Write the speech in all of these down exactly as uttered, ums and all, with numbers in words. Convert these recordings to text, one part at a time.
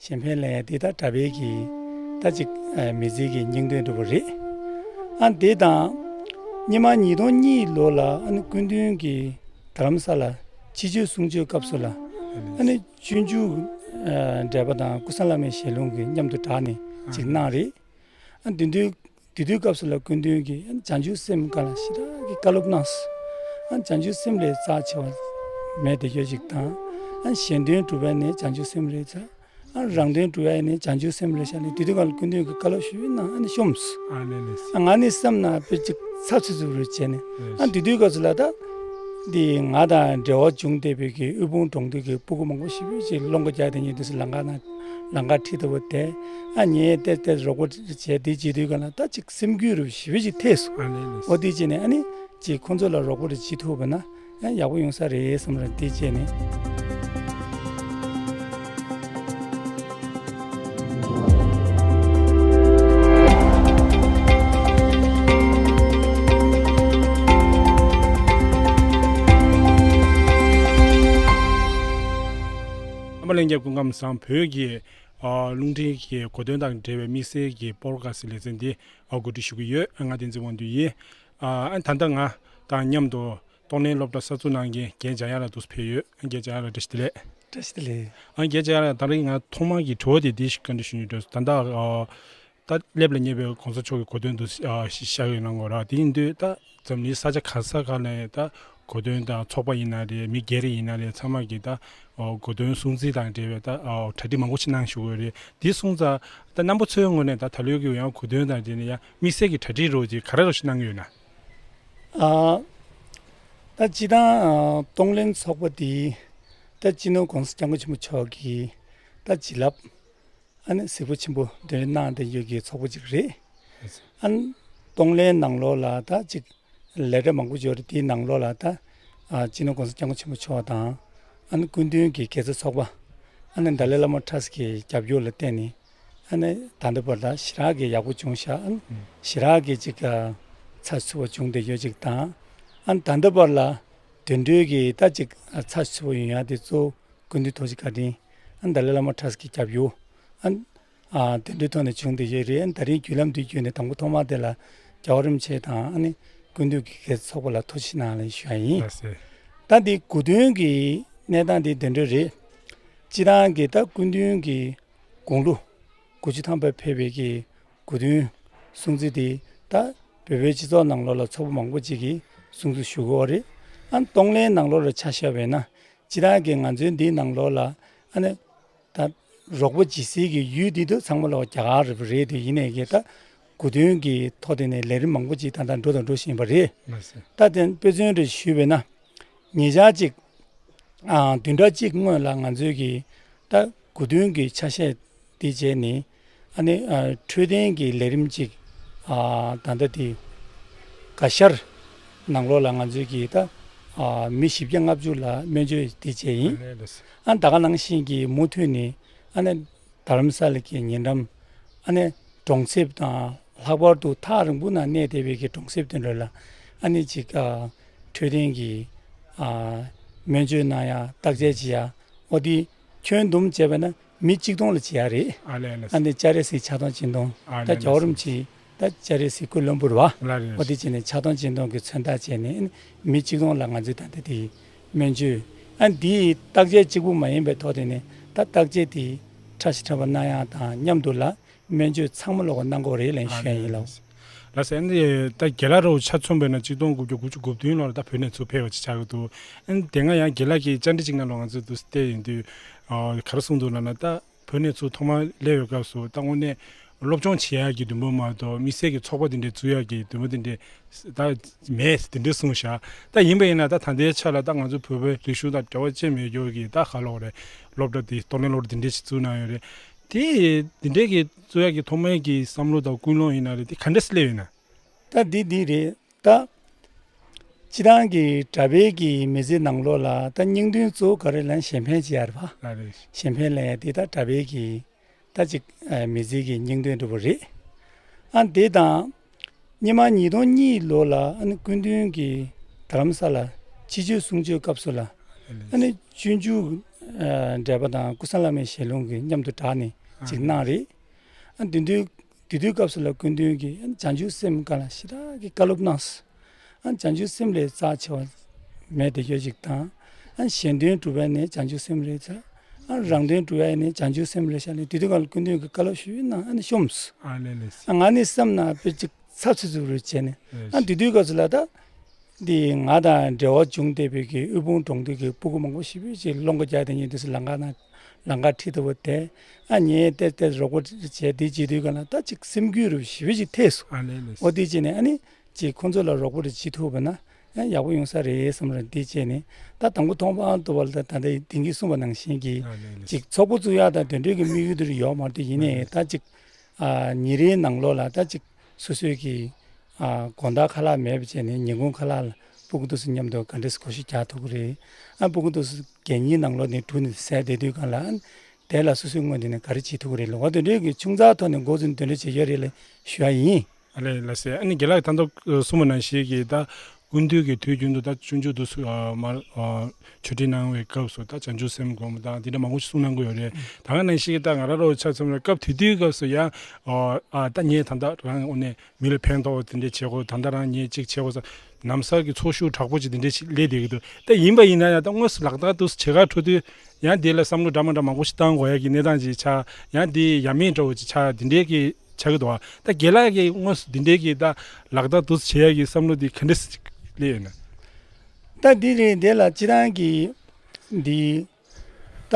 གཞན་ཕན་ལ་ཡང་དེ་ད་གྲྭ་པའི་གི་ད་ཅིག་ཨ་མི་ཚེ་གི་སྙིང་དོན་འདྲ་པོ་རེད། ཨ་དེ་དང་སྔོན་མ་ཉིས་སྟོང་གཉིས་ལོ་ལ་ཨ་ནི་སྐུ་མདུན་གྱིས་རྡ་རམ་ས་ལ་ཕྱི་ཆོས་གསུང་ཆོས་སྐབས་སུ་ལ་ཨ་ནི་སྤྱོད་འཇུག་ཨ་འགྲེལ་པ་དང་ཀུན་བཟང་བླ་མའི་ཞལ་ལུང་གི་མཉམ་དུ་བསྒྲགས་ནས་ཅིག་གནང་རེད། ཨ་དེ་དུས་དེ་དུས་སྐབས་སུ་ལ་སྐུ་མདུན་གྱིས་ཨ་བྱང་ཆུབ་སེམས་སྒང་ལ་ཞེ་དྲག་གི་བཀའ་སློབ་གནང་སོང་། ཨ་བྱང་ཆུབ་སེམས་ལས་རྩ་ཆེ་བ་མེད་དེ་ཡོད་ཅིག་དང་། ཨ་གཞན་དོན་སྒྲུབ་པ་ནི་བྱང་ཆུབ་སེམས་ལས་རྩ། ཨ་རང་དོན་སྒྲུབ་ཡ་ནི་བྱང་ཆུབ་སེམས་རེད་ཤག་ནས་དེ་དུས་སྐབས་ལ་སྐུ་མདུན་གྱིས་བཀའ་སློབ་ཞུས་གནང་ཨ་ནི་ཤོམས། ཨ་ནི་ནི། ཨ་ང་ནི་སེམས་ནང་དཔེ་ཅིག་ཚབ་ཚུབ་ཚུབ་རུ་བྱས་ནས། ཨ་དེ་དུས་སྐབས་སུ་ལ་ད་འདི་ང་དང་འབྲེལ་བ་བྱུང་བསྡད་པའི་གི་དབུལ་ཕོངས་གྲོང་སྡེ་གི་སྤུ་གུ་མང་པོ་ཞིག་པོ་ཅིག་སློང་ག་རྒྱག་དེ་ཉིད་དུ་ལམ་ཁ་ན་ལམ་ཁ་ཁྲིད་ལྟ་བུ་དེ། ཨ་ངས་ཏེ་ཏེ་རོགས་པ་བྱས་དེ་བྱེད་དུས་སྐབས་ལ་ད་ཅིག་སེམས་འགུལ་རུ་ཞིག་པོ་ཅིག་ཐེབས་སོང་། ཨ་ནི་ནི། འོ་དེ་བྱས་ནས་ཨ་ནི་ཅིག་ཁོང་ཚོ་ལ་རོགས་པ་རུ་བྱེད་ཐུབ་པ་ན། ཡག་པོ་ཡོང་ས་རེད་བསམ་ར་དེ་བྱས་ནས། ཨ་མ་ལྷན་རྒྱས་སྐུ་ཁམས་བཟང་། བོད་ཀྱི་ཨ་རླུང་འཕྲིན་གྱི་གོ་སྟོན་དང་འབྲེལ་བའི་དམིགས་བསལ་གྱི་པོ་ཌི་ཁ་སི་ལེ་ཚན་འདི་ཨ་གོ་སྒྲིག་ཞུ་གི་ཡོད། ང་བསྟན་འཛིན་དབང་འདུས་ཡིན། ཨ་ད་ལྟ་ང་དང་མཉམ་དུ་གཏོང་ལེན་སློབ་གྲྭ་གསར་འཛུགས་གནང་མཁན་རྒན་འཇམ་དབྱངས་ལགས་འདུག་ཕེབས་ཡོད། རྒན་འཇམ་དབྱངས་ལགས་བཀྲ་ཤིས་བདེ་ལེགས། བཀྲ་ཤིས་བདེ་ལེགས། ཨ་རྒན་འཇམ་དབྱངས་ལགས་ད་རིང་ང་ཐོག་མར་གྱི་དྲི་བ་དེ་འདི་ཞིག་བཀའ་འདྲི་ཞུ་སྙིང་འདོད་སོང་། ད་ལྟ་ཨ་ད་སླེབས་ལ་ཉེ་བའི་གོང་ས་མཆོག་གི་གོ་སྟོན་དུ་ཨ་ཤ་ཤ་ཡོད་གནང་དགོས་ར། དེ་ཡིན་དུས་ད་འཛམ་གླིང་ས་ཆ་ག་ས་ག་ནས་ད་གོ་སྟོན་དང་ཚོགས་པ་ཡིན་ན་རེད། མི་སྒེར་ཡིན་ན་རེད། ཚང་མ་གིས་ད་ཨོ་གོ་སྟོན་སྲུང་བརྩི་དང་འབྲེལ་བའི་ད་ཨོ་གྲ་སྒྲིག་མང་པོ་ཞིག་གནང་བཞུགས་ཡོད་རེད། དེ་སོང་ཙང་ད་རྣམ་པ་ཚོའི་ངོས་ནས་ད་ད་ལོའི་གི་ཡང་གོ་སྟོན་དང་འབྲེལ་ནས་ཡང་དམིགས་བསལ་གྱི་གྲ་སྒྲིག་རོགས་ཅིག་ག་རེ་རོགས་ཞིག་གནང་གི་ཡོད་ན། ཨ་ད་སྤྱིར་བཏང་ཨ་གཏོང་ལེན་ཚོགས་པ་དེ་ད་སྤྱི་ནོར་༸གོང་ས་༸སྐྱབས་མགོན་ཆེན་པོ་མཆོག་གི་ད་བྱིན་རླབས་ཨ་ནི་གཟིགས་པ་ཆེན་པོ་འདོན་གནང་བསྡད་ཡོད་ཀྱི་ཚོགས་པ་ཅིག་རེད། ཨ་ནི་གཏོང་ལེན་ནང་ལོགས་ལ་ད་ཅིག་ལས་གྲྭ་མང་པོ་ཡོད་རེད། དེའི་ནང་ལོགས་ལ་ད་ཨ་སྤྱི་ནོར་༸གོང་ས་༸སྐྱབས་མགོན་ཆེན་པོ་མཆོག་དང་ཨ་ནི་སྐུ་མདུན་གྱི་དགེ་རྩ་ཚོགས་པ་ཨ་ནི་ཏཱ་ལའི་བླ་མ་ཁྲ་ས་གི་རྒྱབ་སྐྱོར་ལ་བརྟེན་ནས་ཨ་ནི་ད་ལྟ་བར་ལ་ཞེ་དྲག་གི་ཡག་པོ་བྱུང་ཤག་ཨ་ནི་ཞེ་དྲག་གི་ཅིག་ཨ་ཚགས་ཚུད་པོ་བྱུང་བསྡད་ཡོད་ཅིག་དང་། ཨ་ནི་ད་ལྟ་བར་ལ་དོན་འགྲུལ་གྱི་ད་ཅིག་ཨ་ཚགས་ཚུད་པོ་ཡོང་ཡག་དེ་གཙོ་བོ་སྐུ་མདུན་ཐུགས་རྗེ་བཀའ་དྲིན། ཨ་ནི་ཏཱ་ལའི་བླ་མ་ཁྲ་ས་གི་རྒྱབ་སྐྱོར་ཨ་ནི་ཨ་དེ་འདྲའི་ཐོག་ནས་བྱུང་བསྡད་ཡོད་རེད། ཨ་ནི་ད་རིང་བརྒྱུད་ལམ་འདི་བརྒྱུད་ནས་དང་པོ་ཐོག་མ་དེ་ལ་རྒྱལ་བ་རིན་པོ་ཆེ་དང་ཨ་ནི་སྐུ་མདུན་གྱི་དགེ་རྩ་ཚོགས་པ་ལ་ཐུགས་རྗེ་གནང་ལ་ཞུ་ཡ་ཡིན། ལགས་སེ། ད་འདི་གོ་སྟོན་གྱི་གནས་སྟངས་འདི་དེ་འདྲ་རེད། སྤྱིར་བཏང་གི་ད་སྐུ་མདུན་གྱི་དགུང་ལོ་དགུ་བཅུ་ཐམ་པ་ཕེབས་པའི་གི་གོ་སྟོན་སྲུང་བརྩི་དེ་ད་བོད་པའི་སྤྱི་ཚོགས་ནང་ལོགས་ལ་ཚོགས་པ་མང་པོ་ཅིག་གིས་སྲུང་བརྩི་ཞུ་གི་ཡོད་རེད། ཨ་ནི་གཏོང་ལེན་ནང་ལོགས་ལ་ཆ་བཞག་པ་ཡིན་ན་སྤྱིར་བཏང་གི་ང་ཚོའི་འདིའི་ནང་ལོགས་ལ་ཨ་ནི་ད་རོགས་པ་བྱེད་སའི་གི་ཡུལ་འདི་དུ་ཚང་མ་ལ་རྒྱ་གར་རེད་པ་རེད། དེ་ཡིན་ནའི་གི་ད་གོ་སྟོན་གྱི་ཐོག་དེ་ནས་ལས་རིམ་མང་པོ་ཅིག་ད་ལྟ་འགྲོ་དང་འགྲོ་བཞིན་པ་རེད། ལགས་སེ། ད་དེ་དཔེ་མཚོན་རེ་ཞུས་པ་ཡིན་ན་ཉེ་ཆར་ཅིག་ཨ་བདུན་ཕྲག་གཅིག་སྔོན་ལ་ང་ཚོའི་གི་ད་གོ་སྟོན་གྱི་ཆ་ཤས་དེ་བྱས་ནས་ཨ་ནི་ཨ་འཕྲོད་བསྟེན་གྱི་ལས་རིམ་ཅིག་ཨ་ད་ལྟ་དེ་དགའ་ཤར་ནང་ལོགས་ལ་ང་ཚོའི་གི་ད་ཨ་མི་བཞི་བརྒྱ་ལྔ་བཅུ་ལ་སྨན་བཅོས་དེ་བྱས་ཡིན། ཨ་ནི་ལགས་སེ། ཨ་ད་ག་ནང་བཞིན་གྱི་མུ་མཐུད་ནས་ཨ་ནི་རྡ་རམ་ས་ལ་གི་ཉེ་འགྲམ་ཨ་ནི་གྲོང་གསེབ་དང་ལྷག་པར་དུ་ཐག་རིང་པོ་ན་གནས་བསྡད་པའི་གི་གྲོང་གསེབ་དེ་འདྲ་ལ་ཨ་ནི་ཅིག་ཨ་འཕྲོད་བསྟེན་གྱི་ཨ་སྨན་བཅོས་གནང་ཡ་བརྟག་དཔྱད་བྱེད་ཡ་འོ་དེ་ཁྱོན་བསྡོམས་བྱས་པ་ན་མི་གཅིག་སྟོང་ལ་བྱེད་ཡ་རེད། ཨ་ལས་ལས། ཨ་ནི་ལྕགས་རི་སི་ཕྱག་སྟོང་སྦྱིན་གཏོང་ཨ་ད་ལས་རྒྱལ་བ་རིན་པོ་ཆེ་ད་ལྕགས་རི་སི་སྐུ་བློན་པོ་རེད་བ། ལ་རེད། འོ་དེ་བྱས་ནས་ཕྱག་སྟོང་སྦྱིན་གཏོང་གི་མཚོན་རྟགས་བྱས་ནས་ཨ་ནི་མི་གཅིག་སྟོང་ལ་ང་ཚོས་ད་ལྟ་དེ་སྨན་བཅོས་ཨ་ནི་དེའི་བརྟག་དཔྱད་གཅིག་པུ་མ་ཡིན་པའི་ཐོག་དེ་ནས་ད་བརྟག་དཔྱད་དེ་ཕྲ་ཞིབ་ཕྲ་བ་གནང་ཡག་དང་མཉམ་དུ་ལ་སྨན་བཅོས་ཚང་མ་ལོག་གནང་དགོས་རེད་ལན་ཞུ་ཡ་ཡིན་ལགས། ལགས་སེ། ཨ་ནི་ད་རྒན་ལགས་རོགས་ཆ་མཚོན་པས་ན་གཅིག་སྟོང་དགུ་བརྒྱ་དགུ་བཅུ་གོ་བདུན་ལོར་ད་བོད་ནས་ཚུར་ཕེབས་པ་ཅིག་ཆགས་ཀྱི་འདུག་ཨ་ནི་དེ་སྔ་ཡང་རྒན་ལགས་ཀྱིས་བཅར་འདྲི་ཅིག་ནང་ལོགས་ང་ཚོས་འདུག་བལྟས་ཡིན་དུས་ཨ་ག་རེ་གསུངས་འདུག་ལབ་ན་ད་བོད་ནས་ཚུར་ཐོག་མར་སླེབས་པའི་སྐབས་སུ་ད་དངོས་གནས་སློབ་སྦྱོང་བྱེད་ཡག་གི་འདུན་པ་མ་གཏོགས་དམིགས་བསལ་གྱི་ཚོགས་པ་དེ་འདྲའི་བཙུགས་ཡག་གི་འདུན་པ་དེ་འདྲའི་ད་མེད་དེ་འདྲའི་གསུངས་ཤག་ད་ཡིན་པ་ཡིན་ན་ད་ད་ལྟའི་ཆ་ལ་ད་ང་ཚོ་བོད་པའི་རིག་གཞུང་དང་འབྲེལ་བ་ཅན་མེད་རྒྱུ་གི་ད་ག་ལོག་རེད། སློབ་གྲྭ་དེ་གཏོང་ལེན་སློབ་གྲྭ་དེ་འདྲའི་ཞིག་བཙུགས་གནང་ཡོད་རེད། དེ་དེ་འདྲའི་གི་བཙུགས་ཡག་གི་ཐོག་མའི་གི་བསམ་བློ་དང་ཀུན་སློང་ཡིན་ན་རེད། དེ་ག་འདྲ་སེ་སླེབས་ཡོད་ན། ད་འདི་འདི་རེད། ད་སྤྱིར་བཏང་གི་གྲྭ་པའི་གི་མི་ཚེ་ནང་ལོགས་ལ་ད་སྙིང་དོན་གཙོ་བོ་ག་རེ་ལབ་ན་གཞན་ཕན་བྱེད་ཡ་རེད་བ། ལ་རེད། གཞན་ཕན་ལབ་ཡ་དེ་ད་གྲྭ་པའི་གི་ད་ཅིག་ཨ་མི་ཚེ་གི་སྙིང་དོན་འདྲ་པོ་རེད། ཨ་དེ་དང་སྔོན་མ་ཉིས་སྟོང་གཉིས་ལོ་ལ་ཨ་ནི་སྐུ་མདུན་གྱིས་རྡ་རམ་ས་ལ་ཕྱི་ཆོས་གསུང་ཆོས་སྐབས་སུ་ལ་ཨ་ནི་སྤྱོད་འཇུག་ འགྲེལ་པ་དང་ཀུན་བཟང་བླ་མའི་ཞལ་ལུང་གི་མཉམ་དུ་སྦྲགས་ནས་ཅིག་གནང་རེད། ཨ་དེ་དུས་དེ་དུས་སྐབས་སུ་ལ་སྐུ་མདུན་གྱིས་བྱང་ཆུབ་སེམས་སྒང་ལ་ཞེ་དྲག་གི་བཀའ་སློབ་གནང་སོང་། ཨ་བྱང་ཆུབ་སེམས་ལས་རྩ་ཆེ་བ་མེད་དེ་ཡོད་ཅིག་དང་། ཨ་གཞན་དོན་སྒྲུབ་ཡ་ནི་བྱང་ཆུབ་སེམས་རེད་ཤག་ཨ་རང་དོན་སྒྲུབ་ཡ་ནི་བྱང་ཆུབ་སེམས་རེད་ཤག་ལས་དེ་དུས་སྐབས་ལ་སྐུ་མདུན་གྱིས་བཀའ་སློབ་ཞུས་གནང་ཨ་ནི་ཤོམས། ཨ་ལས་ལས། ཨ་ང་ནི་བསམ་ན་དཔེ་ཅིག་ཚབ་ཚུབ་ཚུབ་རེ་བྱས་ནས། ཨ་དེ་དུས་སྐབས་སུ་ལ་ད། འདི་ང་དང་འབྲེལ་བ་བྱུང་བསྡད་པའི་གི་དབུལ་ཕོངས་གྲོང་སྡེ་གི་སྤུ་གུ་མང་པོ་ཞེ་པོ་ཅིག་སློབ་གྲྭ་རྒྱག་དེ་ཉིན་དུས་སུ་ལམ་ཁ་ན་ལམ་ཁ་ཁྲིད་ཐུབ་པ་དེ། ཨ་ངས་ཏེ་ཏེ་རོགས་པ་བྱས་དེ་བྱེད་དུས་ག་ལ་ད་ཅིག་སེམས་འགུལ་རུ་ཞེ་པོ་ཅིག་ཐེབས་སོང་། ཨ་ལས་ལས། འོ་དེ་བྱས་ནས་ཨ་ནི་ཅིག་ཁོང་ཚོ་ལ་རོགས་པ་རུ་བྱེད་ཐུབ་པ་ན་ཨ་ཡག་པོ་ཡོང་ས་རེད་བསམ་ར་དེ་བྱས་ནས་ད་དང་པོ་མཐོང་པ་ཨང་ཏོ་བ་ལ་ད་ད་ལྟ་དེང་གི་གསུངས་པ་ནང་བཞིན་གྱི་ཨ་ལས་ལས། ཅིག་ཚོགས་པ་བཙུགས་ཡག་དང་དེ་འདྲའི་གི་དམིགས་ཡུལ་དེ་རུ་ཡོད་མ་རེད་དེ་ཡིན་ནའི་ད་ཅིག་ཨ་ཉིན་རེའི་ནང་ལོགས་ལ་ད་ཅིག་སོ་སོའི་གི་ཨ་དགོང་དག་ཁ་ལག་མེད་པ་བྱས་ནས་ཉིན་གུང་ཁ་ལག་ལ་སྤུ་གུ་དེ་ཚོ་མཉམ་དུ་ག་འདྲས་སེ་གོ་ཤེས་རྒྱག་ཐུབ་ཀྱི་རེད། ཨ་སྤུ་གུ་དེ་ཚོ་གད་སྙིགས་ནང་ལོགས་ནས་བྲུས་ནས་བཟས་བསྡད་དུས་གང་ལ་ཨ་དེ་ལ་སོ་སོའི་ངོས་འདི་ནས་ག་རེ་བྱེད་ཐུབ་ཀྱི་རེད་ལབ་པ་དེ་འདྲའི་གི་ཆུང་ཙག་ཐོག་ནས་འགོ་འཛིན་དེ་འདྲ་བྱེད་ཀྱི་རེད་ལབ་ཞུ་ཡ་ཡིན། ཨ་ལས་ལགས་སེ། ཨ་ནི་རྒན་ལགས་ད་ལྟ་གསུངས་པ་ནང་བཞིན་གྱི་ད་སྐུ་མདུན་གྱི་དུས་རྒྱུན་དུ་ད་ཆུང་ཆུང་དུས་སུ་ཨ་མར་ཨ་ཆོས་ཁྲིད་གནང་བའི་སྐབས་སུ་ད་བྱང་ཆུབ་སེམས་སྒོམ་དང་འདི་འདྲ་མང་པོ་ཞིག་གསུངས་གནང་གི་ཡོད་རེད། ད་ག་ནང་བཞིན་གྱི་ད་ང་རང་རོགས་ཆ་མཚོན་ན་སྐབས་དེ་དུས་སྐབས་སུ་ཡང་ཨ་ད་ངས་ད་ལྟ་རང་དངོས་གནས་མི་ལ་ཕན་ཐོགས་དེ་འདྲ་བྱེད་དགོས། ད་ལྟ་རང་ངས་གཅིག་བྱེད་དགོས་ས་ལམ་སང་གི་ཚོགས་ཞུགས་དྲག་པོ་ཅིག་དེ་འདྲ་ཞིག་སླེབས་བསྡད་ཀྱི་འདུག་ད་ཡིན་པ་ཡིན་ན་ཡང་ད་དངོས་སུ་ལག་བསྟར་དུ་བྱེད་ག་འགྲོ་དུས་ཡང་དེ་ལ་བསམ་བློ་འདྲ་མ་འདྲ་མང་པོ་ཞིག་བཏང་དགོས་ཡ་གི་གནས་སྟངས་ཅིག་ཆགས། ཡང་དེ་ཡ་མེད་འདྲ་བོ་ཅིག་ཆགས། དེ་འདྲའི་གི་ཆགས་ཀྱི་འདུག་ད་རྒན་ལགས་ཀྱིས་དངོས་སུ་དེ་འདྲའི་གི་ད་ལག་བསྟར་དུ་བྱེད་ཡ་གི་བསམ་བློ་དེ་ག་འདྲ་ཞིག་སླེབས་ཡོད་ན། ད་འདི་རེད། དེ་ལ་སྤྱིར་བཏང་གི་འདི་ད་